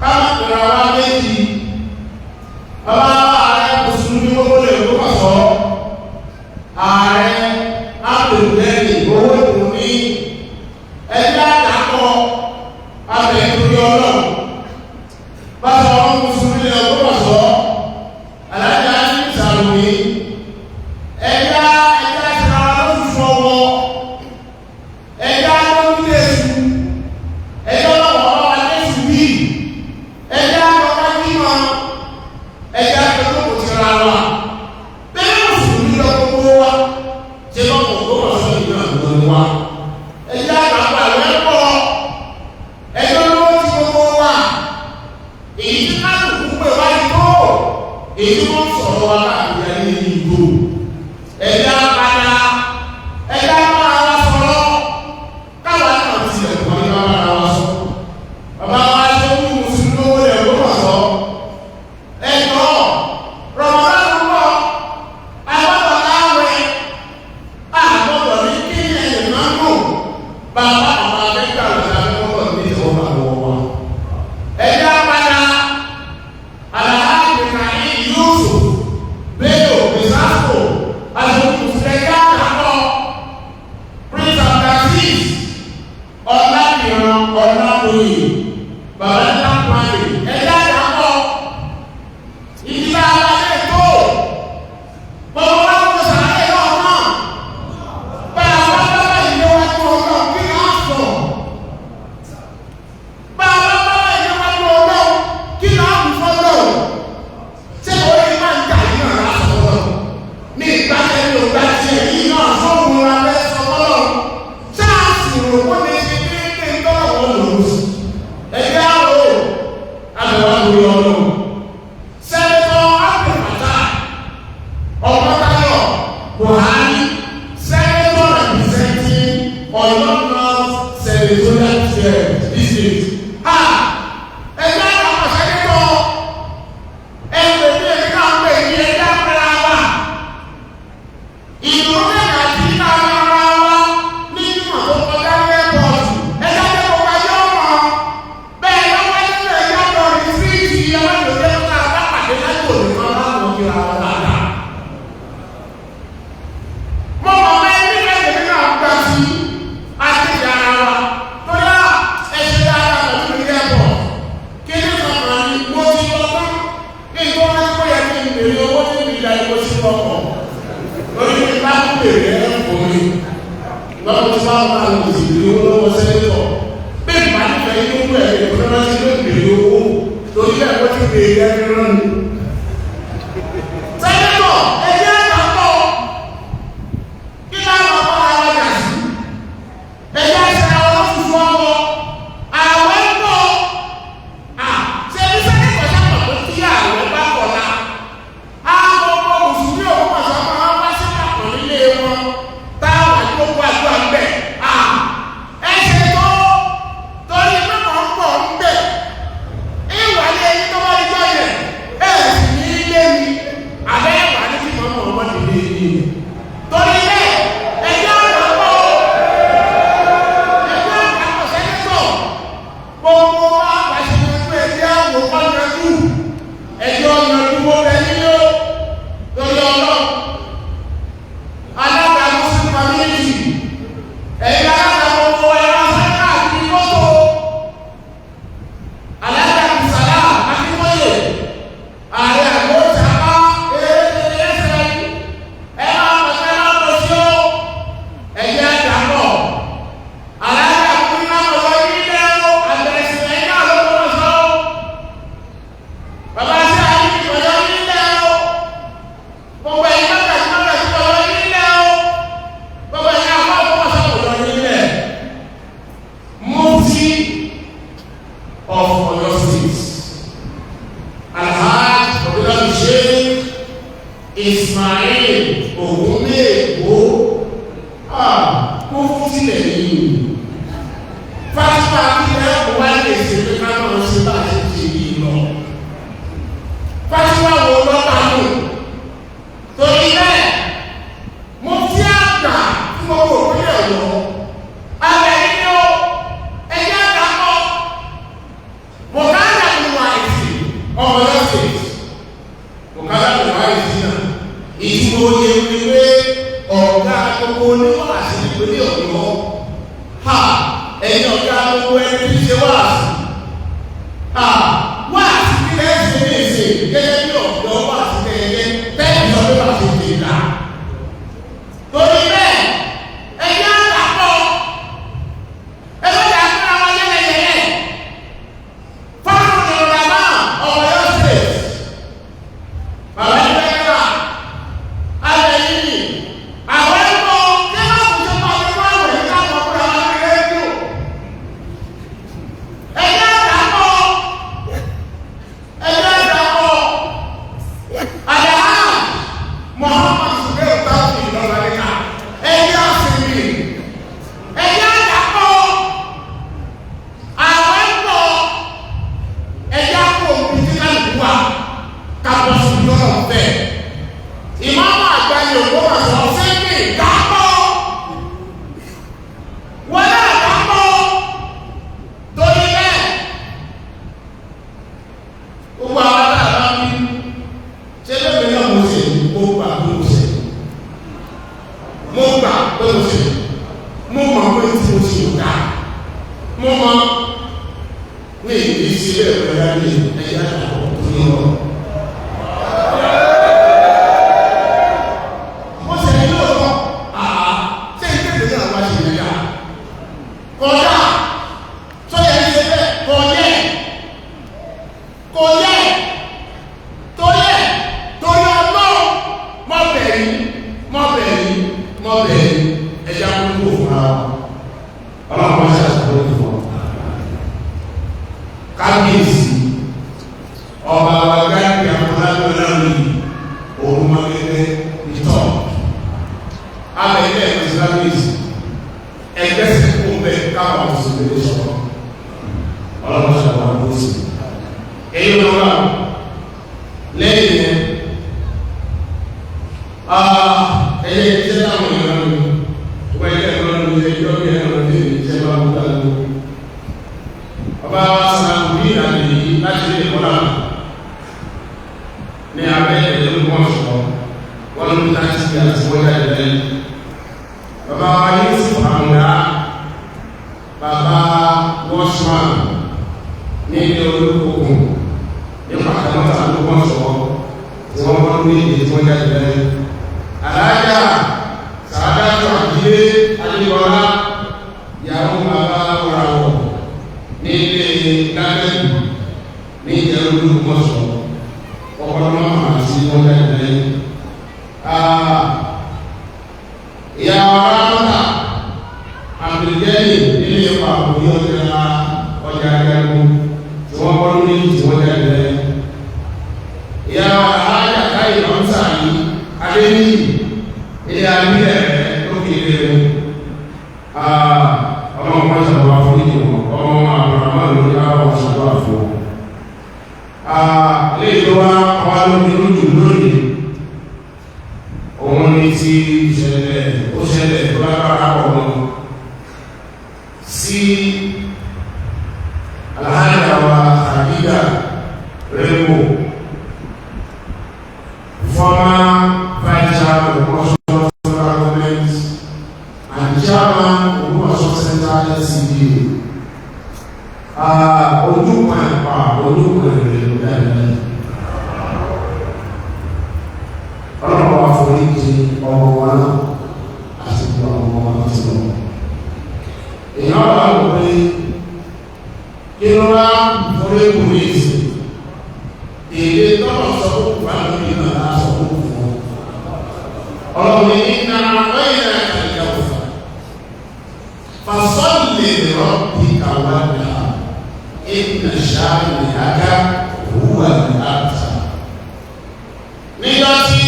Speaker 1: káwọn pèrè wa méjì. Ọba wa ààrẹ mùsùlùmí gbogbo lè kó kọ̀ sọ ààrẹ Abdulgani owó ìkùnní ẹ̀yà àdàkọ abẹ ìtòrí ọlọ́run bàtà ọmọ mùsùlùmí lè kó kọ̀ sọ alájà ní ìsàlùmí ẹ̀yà ẹ̀yà ṣara lóṣù ọwọ́ ẹ̀yà lórílẹ̀ṣù ẹ̀yà lọ́wọ́ alẹ́ṣù bíi ẹ̀yà lọ́wọ́ kímọ̀ ẹ̀yà lọ́wọ́ ti ra wa bẹ́ẹ̀ mùsùlùmí lọ gbogbo wa ṣe lọ́wọ́ tó wà sọ ìlú àgbọ̀n wa ẹ̀yà àgbà lẹ́pọ̀ ẹ̀yà lọ́wọ́ ti gbogbo wa èyí tí kálukú pè wá ní tó èyí tí wọ́n sọ̀rọ̀ wa káàkiri ayé ní ìlú ẹ̀yà padà ẹ̀yà bára wa sọ̀rọ̀ káwa náà ti ẹ̀kọ́ ní bára wa sọ bàbá wa ṣe ń mú mùsùlùmí owó rẹ̀ ló mọ̀ sọ ẹ̀tọ́ rọ̀mọ́lá ló bọ̀ agbọ́dọ̀ láwẹ̀ àgbọ̀dọ̀ ní kí ẹ̀yìn máa ń gùn bàbá àwọn akẹ́kọ̀ọ́ àti akẹ́kọ̀ọ́ ní ìjọba àwọn wa ẹ̀yà padà alhaji kain Yusuf Bello Bisaso aṣojú àkọ́ Prince Abdulaziz Ọlámìrán Ọlámòye bàbá ńlá kwari ẹ̀yà àkọ́ ìdílé abalẹ̀ tó bọ̀wọ̀ wá kó sàlẹ̀ náà náà bá a bá bá ìlú wa tó ọlọ́run kí á sọ bá a bá bá ìlú wa tó ọlọ́run kí á mú fọlọ́run ṣé orí máa ń tà yín náà láti fọlọ́run ní ìgbà tẹ̀lé ògbà tiẹ̀ yìí náà fọ́ọ̀mù ra bẹ́ẹ̀ sọ fọlọ́run ṣé a sì rò kó lè ṣe déédéé tọ́lọ̀ wọn lòó sí ẹ̀yà o àbẹ̀wò àbúrò ọlọ́run sẹ́ńtọ́ Abdulfatah Ọmọ́táyọ̀ Buhari sẹ́ńtọ́ representing Ọ̀yọ́ North Senatorial District. Ha! Ẹ̀yà àwọn sẹ́ńtọ́ ẹgbẹ́ ní ẹ̀ka náà pè ní ẹ̀yà pẹ̀lú àwa. Ìdúró mẹ́ta àti nípa ara wa ní ìmọ̀ tó kọjá ní ẹ́pọ̀tù. Ẹ̀yà tẹ́ kó wáyé ọmọ bẹ́ẹ̀
Speaker 2: bèrè ẹ̀ fún mi lọ́wọ́ tí wọ́n máa lò sí ìlú lọ́wọ́ sẹ́ńtọ̀ bẹ́ẹ̀ bá nífẹ̀ẹ́ inú ẹ̀ lè fún ọ́nà sí ló bèrè owó torí ẹ̀ wọ́n ti bèrè ẹ̀ fi rán mi. Sẹ́ńtọ̀ ẹ̀jẹ̀ àgbà kí láwọn ọmọ ara wa yà sí ẹ̀jẹ̀ àṣà àwọn fúnfún ọmọ àwọn ẹ̀kọ́ à ṣe ní sẹ́ńtọ̀ sábà tó kí àwọn bá kọ̀ọ̀la àwọn ọmọ mùsùlùmí òkú màṣá máa wá sí àpò nílé wọn táwọn àdúgbò àdúrà ń bẹ̀ à ẹsẹ̀ tó torí pé mò ń bọ̀ ń bẹ̀ ìwà ní ẹni tó bá jọ yẹn ẹ̀ sì ní ilé mi àbẹ́ ìwà ní kí mọ̀mọ́ ọmọ ti lé yìí torí bẹ́ẹ̀ ẹjọ́ àpapọ̀ ẹjọ́ àpapọ̀ sẹ́kẹ̀tọ̀ gbogbo wa pàṣẹ pé ẹjẹ́ àwọn ọ̀yanjú ẹjọ́ ọ̀yanjú wo bẹ nílò torí ọlọ́ alága muslim community ẹ̀yin alága gbogbo ẹ̀rọ sáká àti mọ́tò alága bisala akínwóye ààrẹ àgbọ̀tà bá eré ẹsẹ̀ ẹ máa pàṣẹ máa pọ̀ sí ó ẹ̀jẹ̀ àdàpọ̀ alága kúnná ọ̀rọ̀ yìí lẹ́wọ̀ àgbẹ̀sẹ̀ ẹ̀yìn náà ló kọ́ sọ́ bàbá sí àyè ọ̀yọ́ yìí lẹ́wọ̀ gbogbo ẹ̀yin mọ́tàkì mọ́tàkì ọ̀yọ́ yìí lẹ́wọ̀ gbogbo ẹ̀yin afọ́ ọ̀pọ̀ ọ̀yọ́ yìí lẹ̀ Mufti of Oyo State Alhaji Abdullahi Sheikh Ismail Ogunmeeko mufti lẹ́yìn fásitì akílẹ̀ wà lè ṣe pé ká máa ṣe bá a ṣe ṣe yìí lọ fásitì wo lọ́ba nù torí bẹ́ẹ̀ mufti àgbà fún gbogbo òpínlẹ̀ Ọ̀yọ́ abẹ nínú ẹjẹ́ àgbà kọ́ mọ̀kánà ni wà ìsì ọmọ Ọ̀yọ́ state mọ̀kánà ni wà ìsì náà ìtumọ̀ oyè ni pé ọ̀gá gbogbo oníwàásí ìpínlẹ̀ Ọ̀yọ́ ha ẹ̀yin ọ̀gá gbogbo ẹni tí ń ṣe wáàsí ha wáàsí kí lẹ́yìn ṣe ní ìsìn gẹ́gẹ́ bí ọ̀dọ́ wáàsí kẹ́kẹ́ tẹ́lẹ̀ sọ pé wáàsí ti dà torí bẹ́ẹ̀ ẹ̀yin àgbà pọ̀ ẹgbẹ́ ìyá fúnra wọn yẹ́lẹyẹ̀lẹ́ fáwọn ìrọ̀lá ọ̀yọ́ state bàbá ẹgbẹ́ náà alẹ́ yìí àwọn ẹ̀kọ́ tí wọ́n kò ṣe máa fi wọ́n wẹ̀ ní àwọn ọkùnrin àwọn rédíò ẹgbẹ́ àdàpọ̀ ẹgbẹ́ àdàpọ̀ àdàhà Muhammad Zubair tàbí ìlọ́lọ́dẹ́ka ẹgbẹ́ àfẹ́mi ẹgbẹ́ àdàpọ̀ àwọn ẹ̀kọ́ ẹgbẹ́ àpò òbí tí kálukú wà kápọ̀ sí lọ́nà bẹ́ẹ̀ ìmáàmù àgbà ni Ògbómọ̀ṣọ́ sẹ́ńpì dápọ̀ wọn náà dápọ̀ torí bẹ́ẹ̀ gbogbo àwọn aláàbá mi ṣé lóbi náà mo ṣe mo gbà pé mo ṣe mo gbà pé mo ṣe mo mọ̀ pé tí mo ṣe ò dáa mo mọ̀ ní ìdí sílẹ̀ ìrọ̀lẹ́ ní ẹ̀yà àpò tó yẹ lọ. Mo ṣe ní lóòótọ́ àá ṣé ìkéde náà wá ṣe ìrẹ́jà kọjá sọ́yà ní ṣe bẹ́ẹ̀ kọjẹ́ kọjẹ́ torí ẹ̀ torí ọlọ́run mọ́ bẹ̀rẹ̀ mọ́ bẹ̀rẹ̀ mọ́ bẹ̀rẹ̀ ẹ̀yà kúrò fúnra wa ọlọ́run wá ṣe àṣàkóso fún ọ kábíyèsí ọba wa gáàgì àkọlágbọ́láwì òun máa gẹ́gẹ́ ìtọ́ abẹ ilé ẹ̀kọ́ sí kábíyèsí ẹgbẹ́ sí kó bẹ káwọn mùsùlùmí lè sọ̀rọ̀ ọlọ́run sọ̀rọ̀ àwọn tó sì èyí ló wà lẹ́yìn yẹn ẹyẹ iṣẹ́ táwọn èèyàn lò wọ́n ilé ẹ̀kọ́ ló ṣe ìjọ bí ẹ̀rọ lè ṣe bá wọn dá lọ ọba wa sàmì ìlànà yìí láti ilé ìkọlá ní abẹ́ ẹ̀lú mọ́ṣọ́ wọ́n ló ń láti ṣe àti wọ́n jáde lẹ́yìn bàbá wa Yusuf Àmúdá bàbá wọ́ṣman ní ilé olókòkùn ní pàtàkì ló mọ́ṣọ́ tí wọ́n wọ́n ní èdè tí wọ́n jáde lẹ́yìn alájà
Speaker 1: Ìyá Ramata Abdulgani nílé ipa àkòrí ọjà ọjà ajagun tí wọ́n kọ́ lórí tí wọ́n jáde lẹ́yìn. Ìyá Alhaja Káyì Lọ́nsà yìí Adéníyì ilé abílẹ̀ rẹ̀ lókè ilé rẹ̀. Ọlọ́run máa ń ṣàdúrà fún ìdí wọn, ọmọ àbúrámà lórí àwọn ṣàdúrà fún wọn. Ilé ìjọba wá lórí lójú lónìí, òun ni ti ìṣẹ̀lẹ̀ ó ṣẹlẹ̀ tó lágbára pọ̀ mọ́ sí Alhaja wa Khadija Remo, former vice chairman of Ogbomoso Federal Government and chairman Ogbomoso Central LCDA. Ojúkan ẹ̀pà ojúkan ìrìn ló dáadáa. Ọlọ́run wa forí jì ọmọ wa náà àti gbogbo àwọn ọmọ wa náà ti lọ. Èèyàn wà wò pé kí ló wá forí kù ní ìsìn. Èdè tọ́lọ̀ sọ fún kù bá lórí náà á sọ fún kù fún ọ. Ọlọ́run ní iná ọ̀yẹ́ àkàlẹ̀ ọ̀fà. Fasalli li rabbika wanhar inna shani'aka huwa al-abtar. Nígbà tí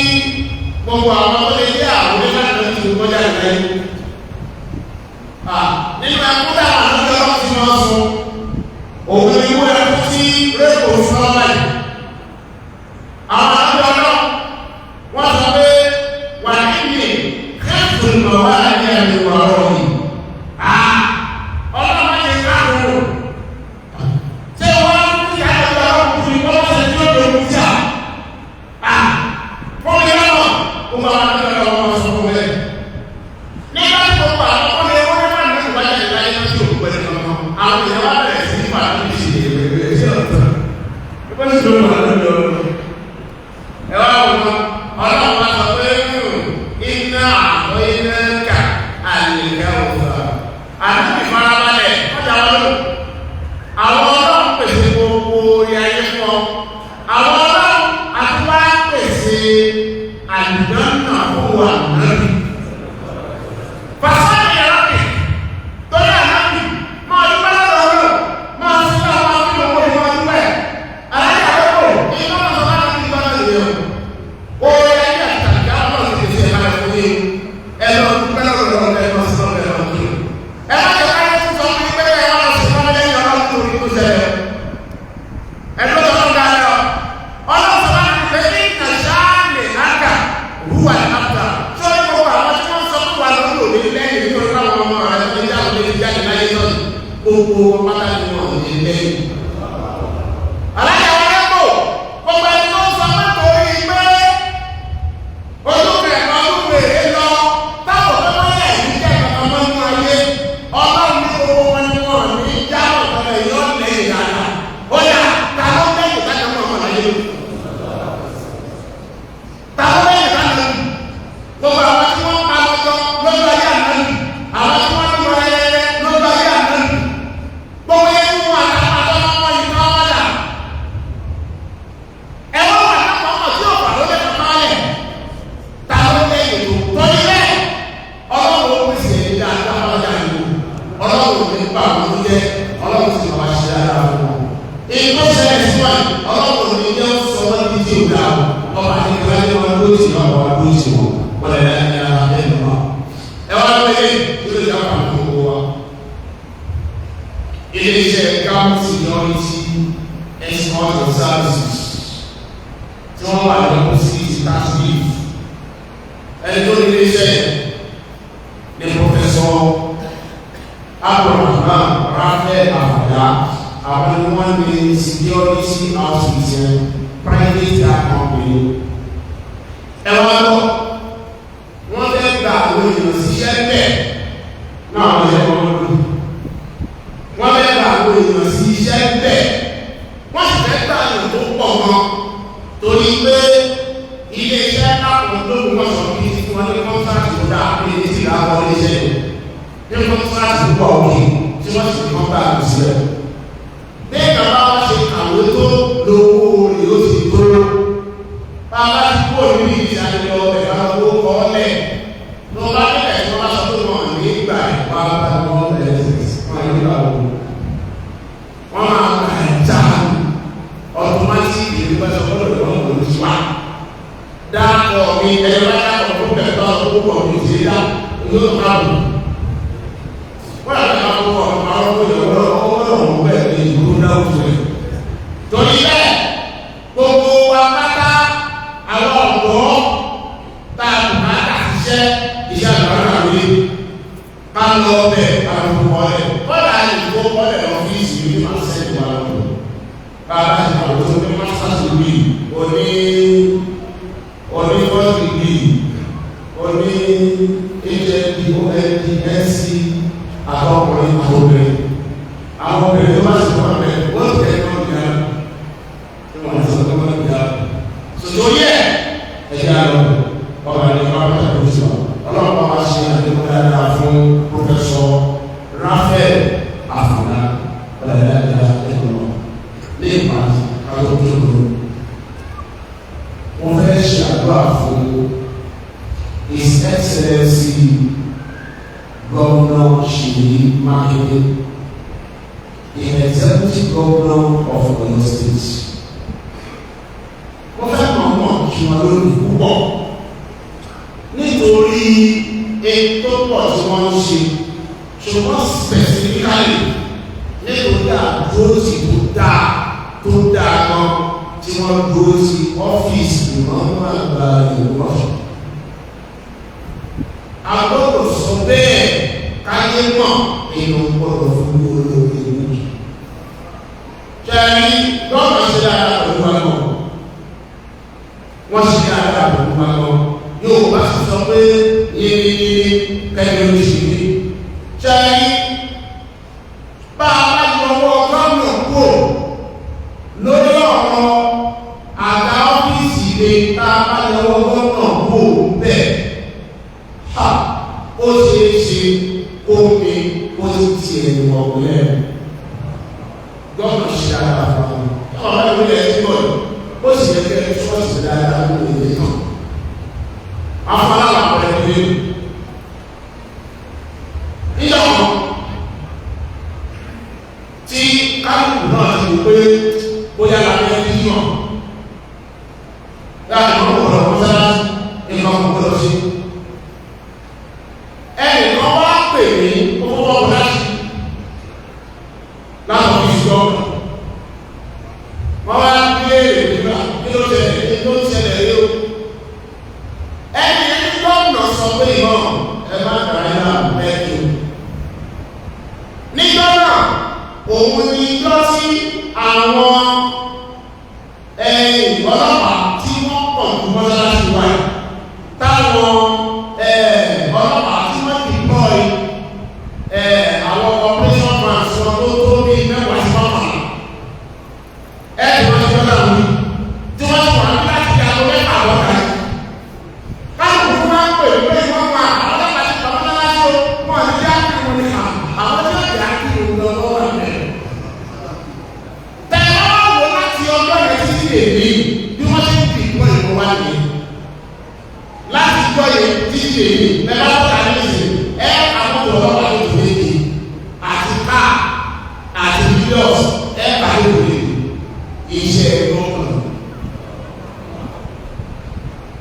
Speaker 1: gbogbo àwọn tó lè jẹ́ àwọn onílànà ti kọjá ìlẹ́yìn. Nínú ẹkún táwọn àlejò ọlọ́run ti máa sun, òun ni wọ́n ẹkún tí rékò fún ọlá yìí. Àwọn àlejò ọlọ́run wọ́n sọ pé wà níbi kẹ́kùn ìmọ̀wá ní ẹ̀mí ọ̀rọ̀ yìí. Ọlọ́run máa ń ṣe káàkiri. Ṣé wọ́n á ń kí àlejò ọlọ́run kú ni wọ́n ṣe tí ó lè mú jà? Fún mi lọ́nà, ó máa ń lọ́nà ọmọ sọ fún mi lẹ́yìn. Nígbà tí mo pa àwọn ọmọ ẹgbẹ́ wọn máa ń ní ìwájà ìláyé náà tí òkú pẹ̀lú ọmọ àwọn èèyàn wá bẹ̀rẹ̀ sí ní pàdé ní ìṣe ìwé sí ọ̀tọ̀. Ẹgbẹ́ sì ló wà lórí ọ̀rọ̀. Ẹ wá wò wọn, ọlọ́run wá sọ pé iná àtọ́ iná kà àlèkà òfà. Àdúgbò ìfarabalẹ̀ ọjà wọn lò. Àwọn ọlọ́run pèsè gbogbo orí ayé fún ọ. Àwọn ọlọ́run àti wá pèsè àlùjànnà fún wa náà. Fasọ́ọ̀nì yàrá torí ànábì máa dúpẹ́ lọ́dọ̀ ọlọ́run máa sí náà máa fi owó ìwọ̀n dúpẹ́. Alájà àkókò iná máa sọ láti fi gbọ́dọ̀ lè yọ. Oore ayé àtàkà ọlọ́run ti pèsè ẹ̀ka ẹ̀fọ́ yìí. Ẹ lọ dúpẹ́ lọ́dọ̀ ọlọ́run ẹ lọ sí lọ́dọ̀ ẹ lọ kí. Ẹ má jẹ́ káyé tó sọ fún mi pé ẹ wá lọ sí lọ́dọ̀ lẹ́yìn ọlọ́run tó rí tó ṣẹlẹ̀. Ẹ ló sọ fún dáadáa. Ọlọ́run sọ láti pé ní nàṣáàlì lákà húwà lápá. Sọ́ni gbogbo àwọn tí wọ́n sọ fún wa lọ́dọ̀ òní lẹ́yìn tó láwọn ọmọ rẹ̀ tó jáde lé jáde láyé lọ́dún. Gbogbo wọn pátá ni wọn ò ní lẹ́yìn. Alájà wọn lẹ́kọ̀ọ́ gbogbo ẹni tó ń sọ pé torí pé olùkọ́ ẹ̀kọ́ olùkọ́ èrè lọ táwọn tó wọ́n yẹ ìdí jẹ́ kankan mọ́ nínú ayé ọlọ́run ní gbogbo wọn ni wọn ní jáwọ́ tọ́lẹ̀ yọ lẹ́yìn dáadáa. Ó yà ta ló lẹ́yìn dáadáa mọ́ ọmọ láyé lónìí? Ta ló lẹ́yìn dáadáa lónìí? Gbogbo àwọn tí wọ́n pa lọ́jọ́ lójú ayé àná nì, àwọn tí wọ́n ti wọ ẹyẹ lójú ayé àná nì. Gbogbo yẹn tí wọ́n àtàwọn àtọ́mọ́ wọn yìí kọ́ wọ́n dà. Ẹ wọ́n wà lápá ọmọ tí ò fà ló lè fà lẹ̀. Ta ló lẹ́yìn tó? Torí bẹ́ẹ̀, ọlọ́run ó pèsè ẹ̀mí dáadáa lọ́jà ìlú. Ọlọ́run ò ní bà wọ́n jẹ́, ọlọ́run sì máa ṣe dáadáa fún wọn. Ìgbó ṣẹlẹ̀ sí wọn, ọlọ́run ò ní jẹ́ sọ wọ́n ní tí ò dáa. Ọba àti ìgbà ní wọn ló ti wọn, wọn ló ti wọn. Wọ́n lè ní ara ẹ̀ lọ́wọ́. Ẹ wá lóye yóò lè dáhùn àwọn gbogbo wa. Ilé-iṣẹ́ Camp Security Escort and Services tí wọ́n wà ní opposite Tasbif. Ẹni tó ní ilé-iṣẹ́ ní Professor Abdulrahman Raphael Afọ̀dá, àwọn ni wọ́n ní security outfit yẹn, private car company. Ẹ wá lọ, wọ́n fẹ́ gba àwọn èèyàn síṣẹ́ bẹ́ẹ̀ náà wọ́n ṣe wọ́n lò. Wọ́n fẹ́ gba àwọn èèyàn sí iṣẹ́ bẹ́ẹ̀. Wọ́n sì fẹ́ gba èèyàn tó pọ̀ gan. Torí pé ilé iṣẹ́ lápò lóògùn wọ́n sọ bí tí wọ́n ní kọ́ńtàkì tó dáa pé ní ti ra wọ́n ilé iṣẹ́ yìí. Ní kọ́ńtàkì tó pọ̀ òkè tí wọ́n sì ní kọ́ńtàkì sílẹ̀. Bẹ́ẹ̀ náà bá wọ́n ṣe kàwé tó lówó rẹ̀ ó ti tó. Bàbá ti kúrò níbi ìṣàlẹ̀ lọ ẹ̀ka owó kọ́ lẹ̀. Lọ bá nílẹ̀ tí
Speaker 2: wá bá wọn bẹ̀rẹ̀ wọn yóò bá wọn. Wọ́n máa gbà já ọtọmátìkì ní bá sọ fọlọ́ lọ́wọ́ kò ní wá. Dáàbọ̀ mi ẹ̀rọ bá dáàbọ̀ fún bẹ̀rẹ̀ bá ọkọ̀ púpọ̀ mi ti dá yóò ká bù. Wọ́n yàrá máa kó ọ̀rọ̀ àwọn ọmọ ìyàwó ọwọ́ náà wọ́n bẹ̀rẹ̀ ní ìlú dáwùjọ yìí. Torí bẹ́ẹ̀ gbogbo wa pátá àwọn ọ̀dọ́ tá a kò máa kà síṣẹ́ iṣẹ́ àgbàlagbà lórí ká lọ bẹ̀ ká lọ fún ọlẹ̀ kọ́dà ìfowó kọ́lẹ̀ ọ́fíìsì ní máa sẹ́ni wà lọ́wọ́ bàbá ti pàdé tó ní masters degree oní oní first degree oní hnd ond nc àtọkùnrin àtọkùnrin àwọn obìnrin tó bá sì wọ́n bẹ̀ wọ́n tẹ̀ ẹ́ náà ní wọ́n ti sọ pé wọ́n ti dáa sọ̀tò yẹ ẹ̀jẹ̀ àlọ́ ọba ní ọba tó ti sọ ọlọ́pàá wa ṣe àdéhùn dáadáa fún Professor Raphael Afọlá ọ̀làdáadáa ẹ̀kọ́ ní ìpàdé kátó tó lò wọ́n fẹ́ ṣe àdúrà fún His Excellency Governor Seyi Makinde, the Executive Governor of Oyo State. Wọ́n fẹ́ mọ̀ọ́mọ̀ kí wọ́n lónìí púpọ̀ nítorí ètò pọ̀ tí wọ́n ń ṣe, ṣùgbọ́n specifically nítorí àdúrótì tó dáa gan tí wọ́n dúró sí ọ́fíìsì ìmọ̀ọ́mọ̀ àgbà ìlú Ọ̀ṣun. A gbọ́dọ̀ sọ bẹ́ẹ̀ káyé mọ̀ èèyàn gbọ́dọ̀ fún olórí ìlú. Ṣẹ́ni gọ́ọ̀nà ṣe dáadáa pẹ̀lú wa gan. Wọ́n ṣe dáadáa pẹ̀lú wa gan. Yóò bá sì sọ pé yìnyín kẹ́mi ló ṣe ní. Ṣẹ́ni bá a bá yọ ọwọ́ gómìnà kúrò lórí ọ̀rọ̀ àga ọ́fíìsì lè tá a bá yọ ọwọ́ gómìnà kúrò bẹ́ẹ̀. Ha! Ó ṣeé ṣe kó mi ó ti tiẹ̀ wọ̀ lẹ́nu. Gómìnà ṣe dáadáa fún wa. Ọ̀rọ̀ ìwé ẹ̀ ti bọ̀ yìí. Ó sì yẹ kí ẹ ṣọ́ọ̀ṣì dáadáa lórí ilé náà. Afọláwà pẹ̀lú ilé. Níjọ́ kan tí kálukú náà ti wò pé bóyá la fẹ́ bí yàn. Láti mọ̀ gbọ́dọ̀ mọ́sálásí nǹkan kò gbọ́dọ̀ sí. Ẹnìkan wá pè mí ó fọwọ́ bọ̀ láti láti ọ́fíìsì gọ́ọ̀nà. Wọ́n wá béèrè nígbà kí ló ṣẹlẹ̀ kí ló ṣẹlẹ̀ rí o. Ẹni ẹni gómìnà sọ pé ìmọ̀ ẹ má dàrá ẹ náà bẹ́ẹ̀ tó. Níjọ́ náà, òun ni ijọ́ tí àwọn ẹ̀yìn ọlọ́pàá tí wọ́n pọ̀ ju mọ́sálásí wa yìí táwọn ọlọ́pàá tí wọ́n ti gbọ́ yìí àwọn operation plans wọn tó tó bíi mẹ́wàá sí mọ́kànlá ẹ̀ẹ́dì wọn ti lọ́dà wí tí wọ́n ti wà ní láti di aago mẹ́fà lọ́dà yìí kálukú máa ń pè pé wọ́n máa àwọn ọlọ́pàá ti pàmò náà láti o wọ́n ti dá kírun ní à àwọn tí wọ́n ti dá kírun lọ lọ́wọ́ rẹ̀. Tẹ̀lé wọ́n wò láti ọjọ́ yẹn títí dèmí bí wọ́n ṣe ń fi ìgbọ́ ìlú wa nìyẹn. Láti ọjọ́ yẹn títí dèmí bẹ́ẹ̀ bá wọ́n ní ìsìn ẹ àwọn ọlọ́pàá tó tó méje àti káà àti mílíọ̀sì ẹ bá tó tó méje iṣẹ́ gómìnà.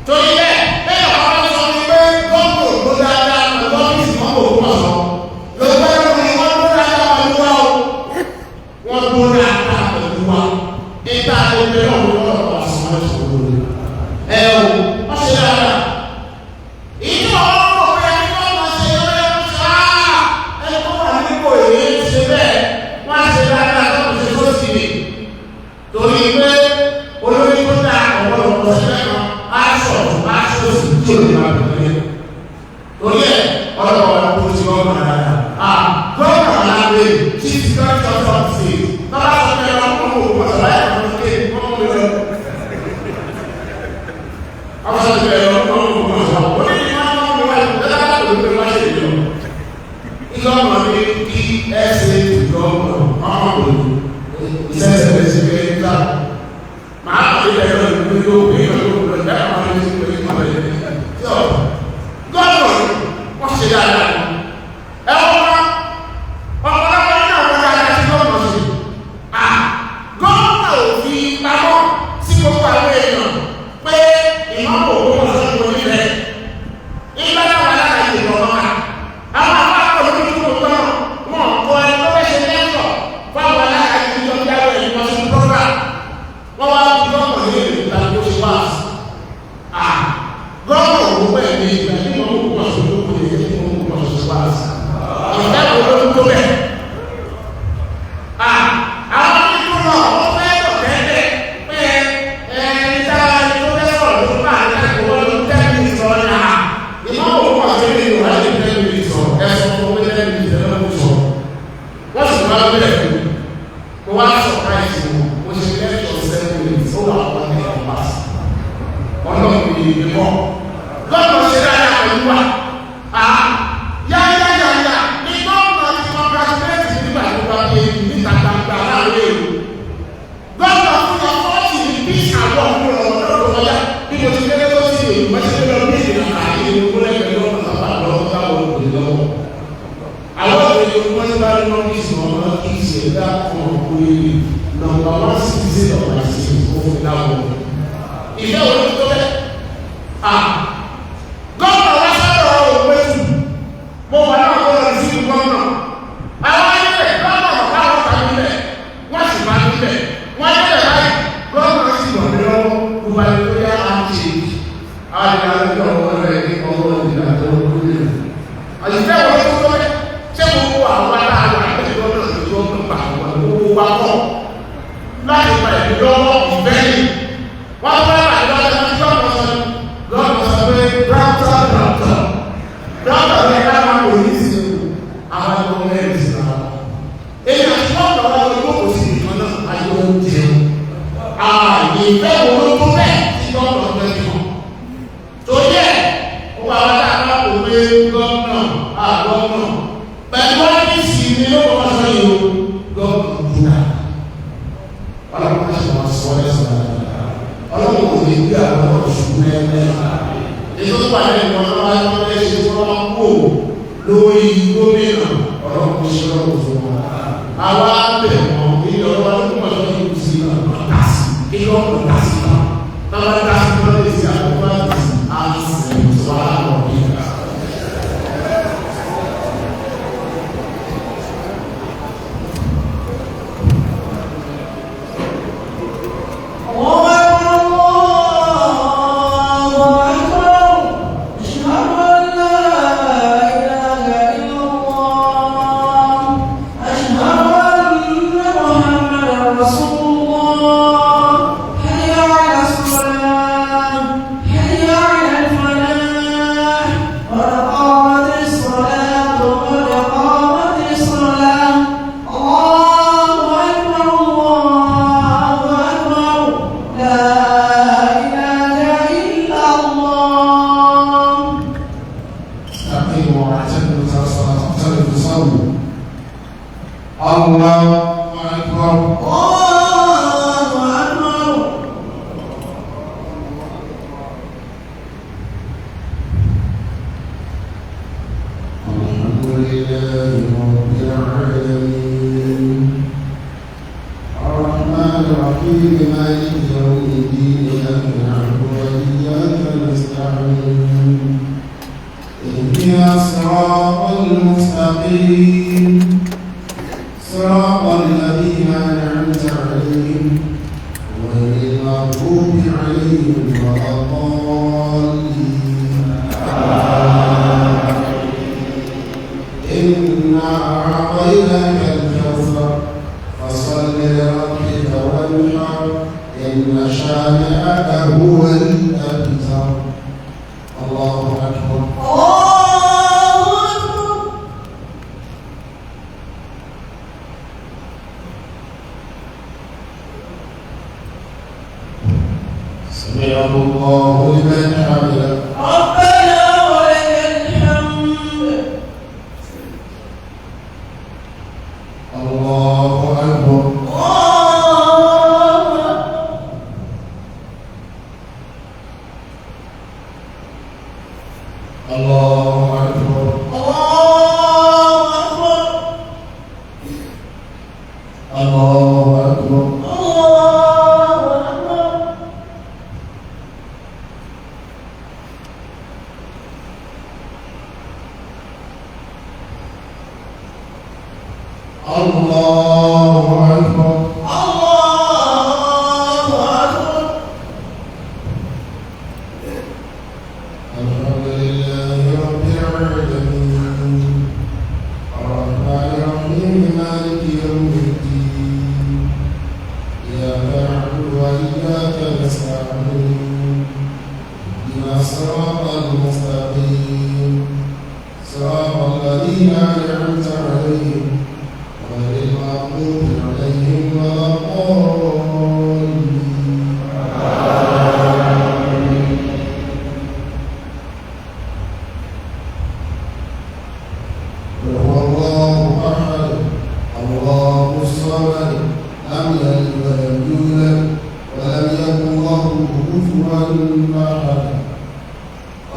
Speaker 2: Torí bẹ́ẹ̀ bẹ́ẹ̀ ọ̀pá bá sọ ní pé gómìnà ló dáadáa pẹ̀lú ọ́fíìsì wọn kò kúmọ̀ sọ. Lọ́gbẹ́ lórí wọn ló dáadáa pẹ̀lú wa o. Wọ́n ló dáadáa pẹ̀lú wa. Ìta ẹgbẹ́ náà ló lọ́rọ̀ wá sí wọn ṣòro lórí. Ẹ o, wọ́n ṣe dáadáa. Ìdí ọ̀rọ̀ kò pé ẹni tó máa ṣe eré ń ṣe á. Ẹni tó wà nípò èyí ń ṣe bẹ́ẹ̀. Wọ́n á ṣe dáadáa tó kò ṣe tó sì lè. Torí pé olórí tó dá ọ̀pọ̀lọpọ̀ sílẹ̀ kan á sọ̀tún á sọ̀sì tí ò ní máa bẹ̀rẹ̀ lé. Torí ẹ̀ ọlọ́pàá wa kó ti gọ́ọ̀nà dáadáa. À gọ́ọ̀nà aláwẹ̀ chief security officer tọ́lá sọ pé ẹ̀rọ ọmọ òkú ọ̀sán láyé àwọn ọmọ kéèké wọ́n mú mi lọ. Àwọn sọ pé ẹ̀rọ ọmọ òkú ọ̀sán ó ní ìwọ́n mú mi wáyé lọ́dọ̀ bá tó lórí wáyé ìlú. Ìlọ́nà ní kí ẹ ṣe ìgọ́ọ̀nà ọmọ òkú ìṣẹ̀ṣẹ̀ ṣe pé nígbà máa ń pè é lọ ìlú yóò pè é lọ ìlú yóò máa ń pè é lọ ìlú tí ọ gọ́ọ̀nà wọ́n ṣe dáadáa ẹ wọ́n ẹ̀dá kan oríire number one citizen of my city ó fún mi láwọn. Ìfẹ́ wo ló tó bẹ́ẹ̀? Gómìnà wá sọ̀rọ̀ òwe tù. Mo wà náà kó lọ sí gómìnà. Àwọn ayẹyẹ gómìnà káwọn kà níbẹ̀. Wọ́n sì máa níbẹ̀. Wọ́n yẹ báyìí. Gómìnà sì wà mí lọ́wọ́. Gbogbo àti tó yá á ṣe. Àwọn ìyá lọ́jọ́ ọwọ́ rẹ̀ ní ọwọ́ ìlànà tó ń lò. Àyíká wo ló tó bẹ́ẹ̀? Ṣé gbogbo àwọn aláwọ̀ àti gómìnà tó ń gbà wọ́n gbogbo wa kọ́? Láti pa ìlú lọ́wọ́ ìfẹ́ yìí. Wọ́n bá wà lọ́wọ́ lọ́nà sọ pé dọ́kítọ̀ dọ́kítọ̀ dọ́kítọ̀ ní ká máa wò ní sí àwọn ọmọ mẹ́rin sí náà. Èyí àti dọ́kítọ̀ wọn lọ jókòó sí ìkan náà ayé oúnjẹ. Ààyè ìfẹ́ wo ló tó bẹ́ẹ̀ tí dọ́kítọ̀ fẹ́ fi hàn. Torí ẹ̀, ó wà wá dáa kó pé gọ́ọ̀nà àgọ́ọ̀nà. Pẹ̀lú ọ́fíìsì mi ló kọ́ sọ yìí o, gọ́ọ̀nà dúdà. Ọlọ́run á ṣe wọn sọ ẹ́ sọ̀rọ̀ ọlọ́run kò ní bí àwọn ọ̀ṣun lẹ́lẹ́. Èso tó wà lẹ́nu wọn lọ́wọ́ ayé wọn lẹ́sẹ̀ tí wọ́n máa ń kó lórí gómìnà ọlọ́run kò ṣe lọ́rùn fún wọn. Àwa bẹ̀ wọ́n ilé ọlọ́wọ́ ló kún ọ̀ṣọ́ yìí sí dásì ilé ọ̀pọ̀ dásì náà. Táwọn dásì náà lè ṣe àkókò àti àìsàn ìṣòro àwọn ọ̀gbìn.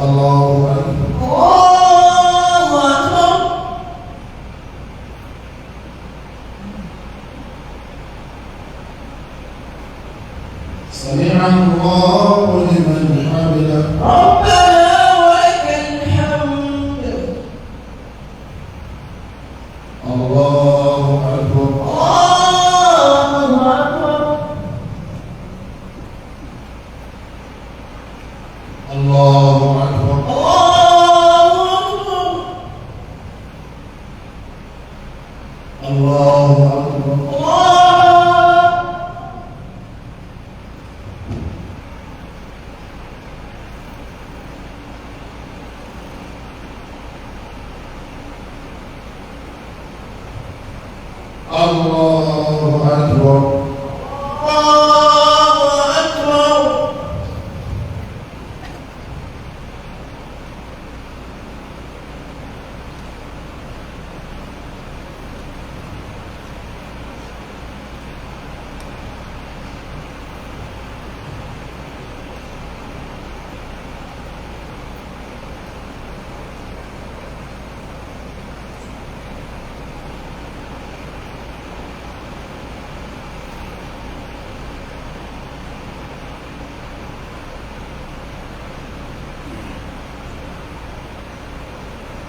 Speaker 3: الله أكبر.
Speaker 1: Allahu akbar.
Speaker 2: Allahu akbar.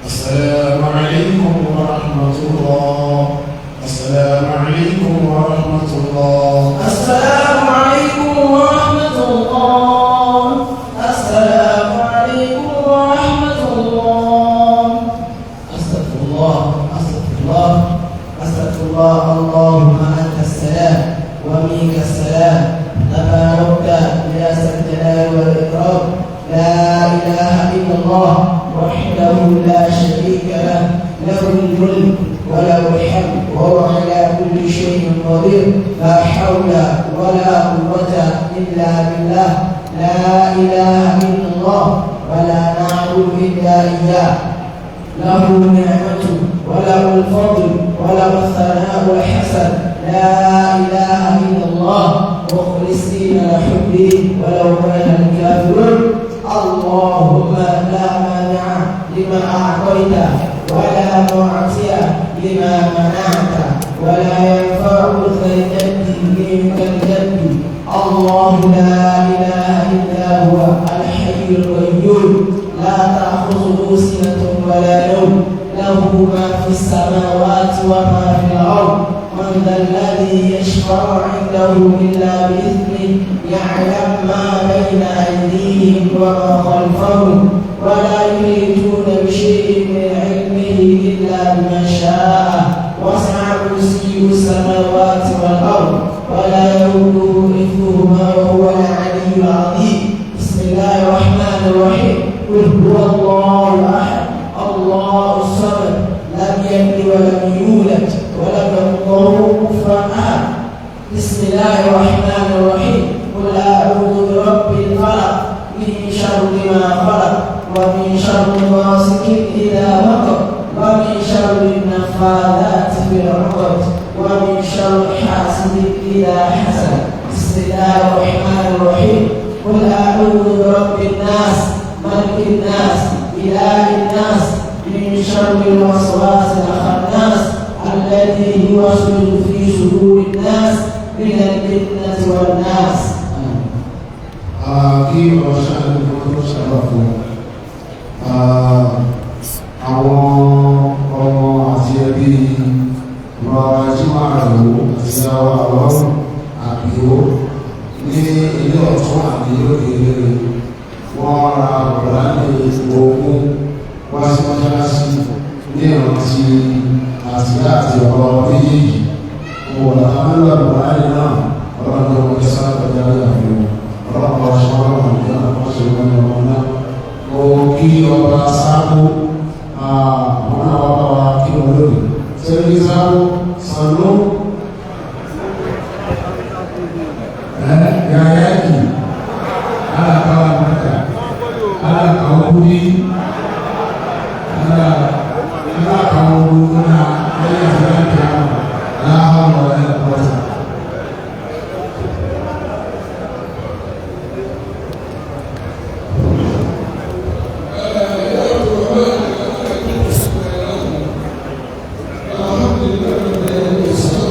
Speaker 1: السلام عليكم ورحمة الله. السلام عليكم ورحمة الله.
Speaker 3: السلام عليكم ورحمة الله. السلام عليكم ورحمة الله. أستغفر الله، أستغفر الله، أستغفر الله. اللهم أنت السلام ومنك السلام، تباركت يا ذا الجلال والإكرام. لا إله إلا الله وحده لا شريك له، له الملك وله الحمد وهو على كل شيء قدير. لا حول ولا قوة إلا بالله. لا إله إلا الله ولا نعبد إلا إياه. له النعمة وله الفضل وله الثناء الحسن. لا إله إلا الله مخلصين لحبه ولو كره الكافرون. اللهم لا مانع لما أعطيت ولا معطي لما منعت ولا ينفع ذا الجد منك الجد. الله لا إله إلا هو الحي القيوم، لا تأخذه سنة ولا نوم، له ما في السماوات وما في الأرض. من ذا الذي يشفع عنده إلا بإذنه، يعلم ما بين أيديهم وما خلفهم ولا يحيطون بشيء من علمه إلا بما شاء. وسع كرسيه السماوات والأرض ولا يؤوده حفظهما وهو العلي العظيم. بسم الله الرحمن الرحيم. قل هو الله أحد، الله الصمد، لم يلد ولم يولد ولم يكن له كفوا أحد. بسم الله الرحمن الرحيم. قل أعوذ برب الفلق، من شر ما خلق، ومن شر غاسق إذا وقب، ومن شر النفاثات في العقد، ومن شر حاسد إذا حسد. بسم الله الرحمن الرحيم. قل أعوذ برب الناس، ملك الناس، إله الناس، من شر الوسواس الخناس، الذي يوسوس في صدور الناس، من الجنة والناس.
Speaker 1: Kí ọ̀rọ̀ ṣáàlú kan tó ṣàlọ́ fún àwọn ọmọ àti ẹbí rọra jímọ̀ àrẹ̀wò àti àwọn àlọ́rùn àbíó ní ilé ọ̀tún àbí lókè lére wọ́n ra ọ̀rá ní ogún wá sí mọ́ṣáláṣí ní ìrántí àtìyá àti ọ̀rọ̀ méjèèjì. Wọ́n làwọn ọ̀rá ní náà ọlọ́run ọjọ́ sáà kọjá ní àfihàn ọlọ́pàá ọ̀ṣọ́rọ̀ ìjọba ọ̀ṣọ́rọ̀ ọmọ náà. Mo kí ọba sáàbò àwọn náà wá bá wa kí wọn lónìí. Sẹ́rí sáàbò sànú
Speaker 4: yayaki ala kawo albarka, ala kawo kudi, ala kawo gona ala zira kiyama la hawla wala quwwata.
Speaker 1: Alhamdulillah.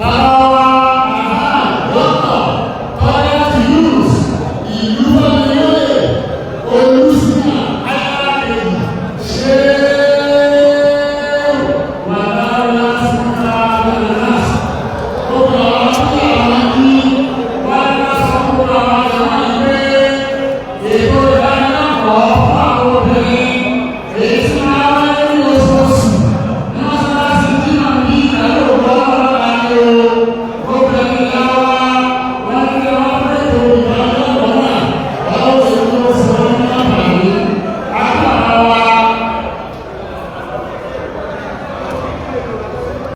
Speaker 1: Bàbá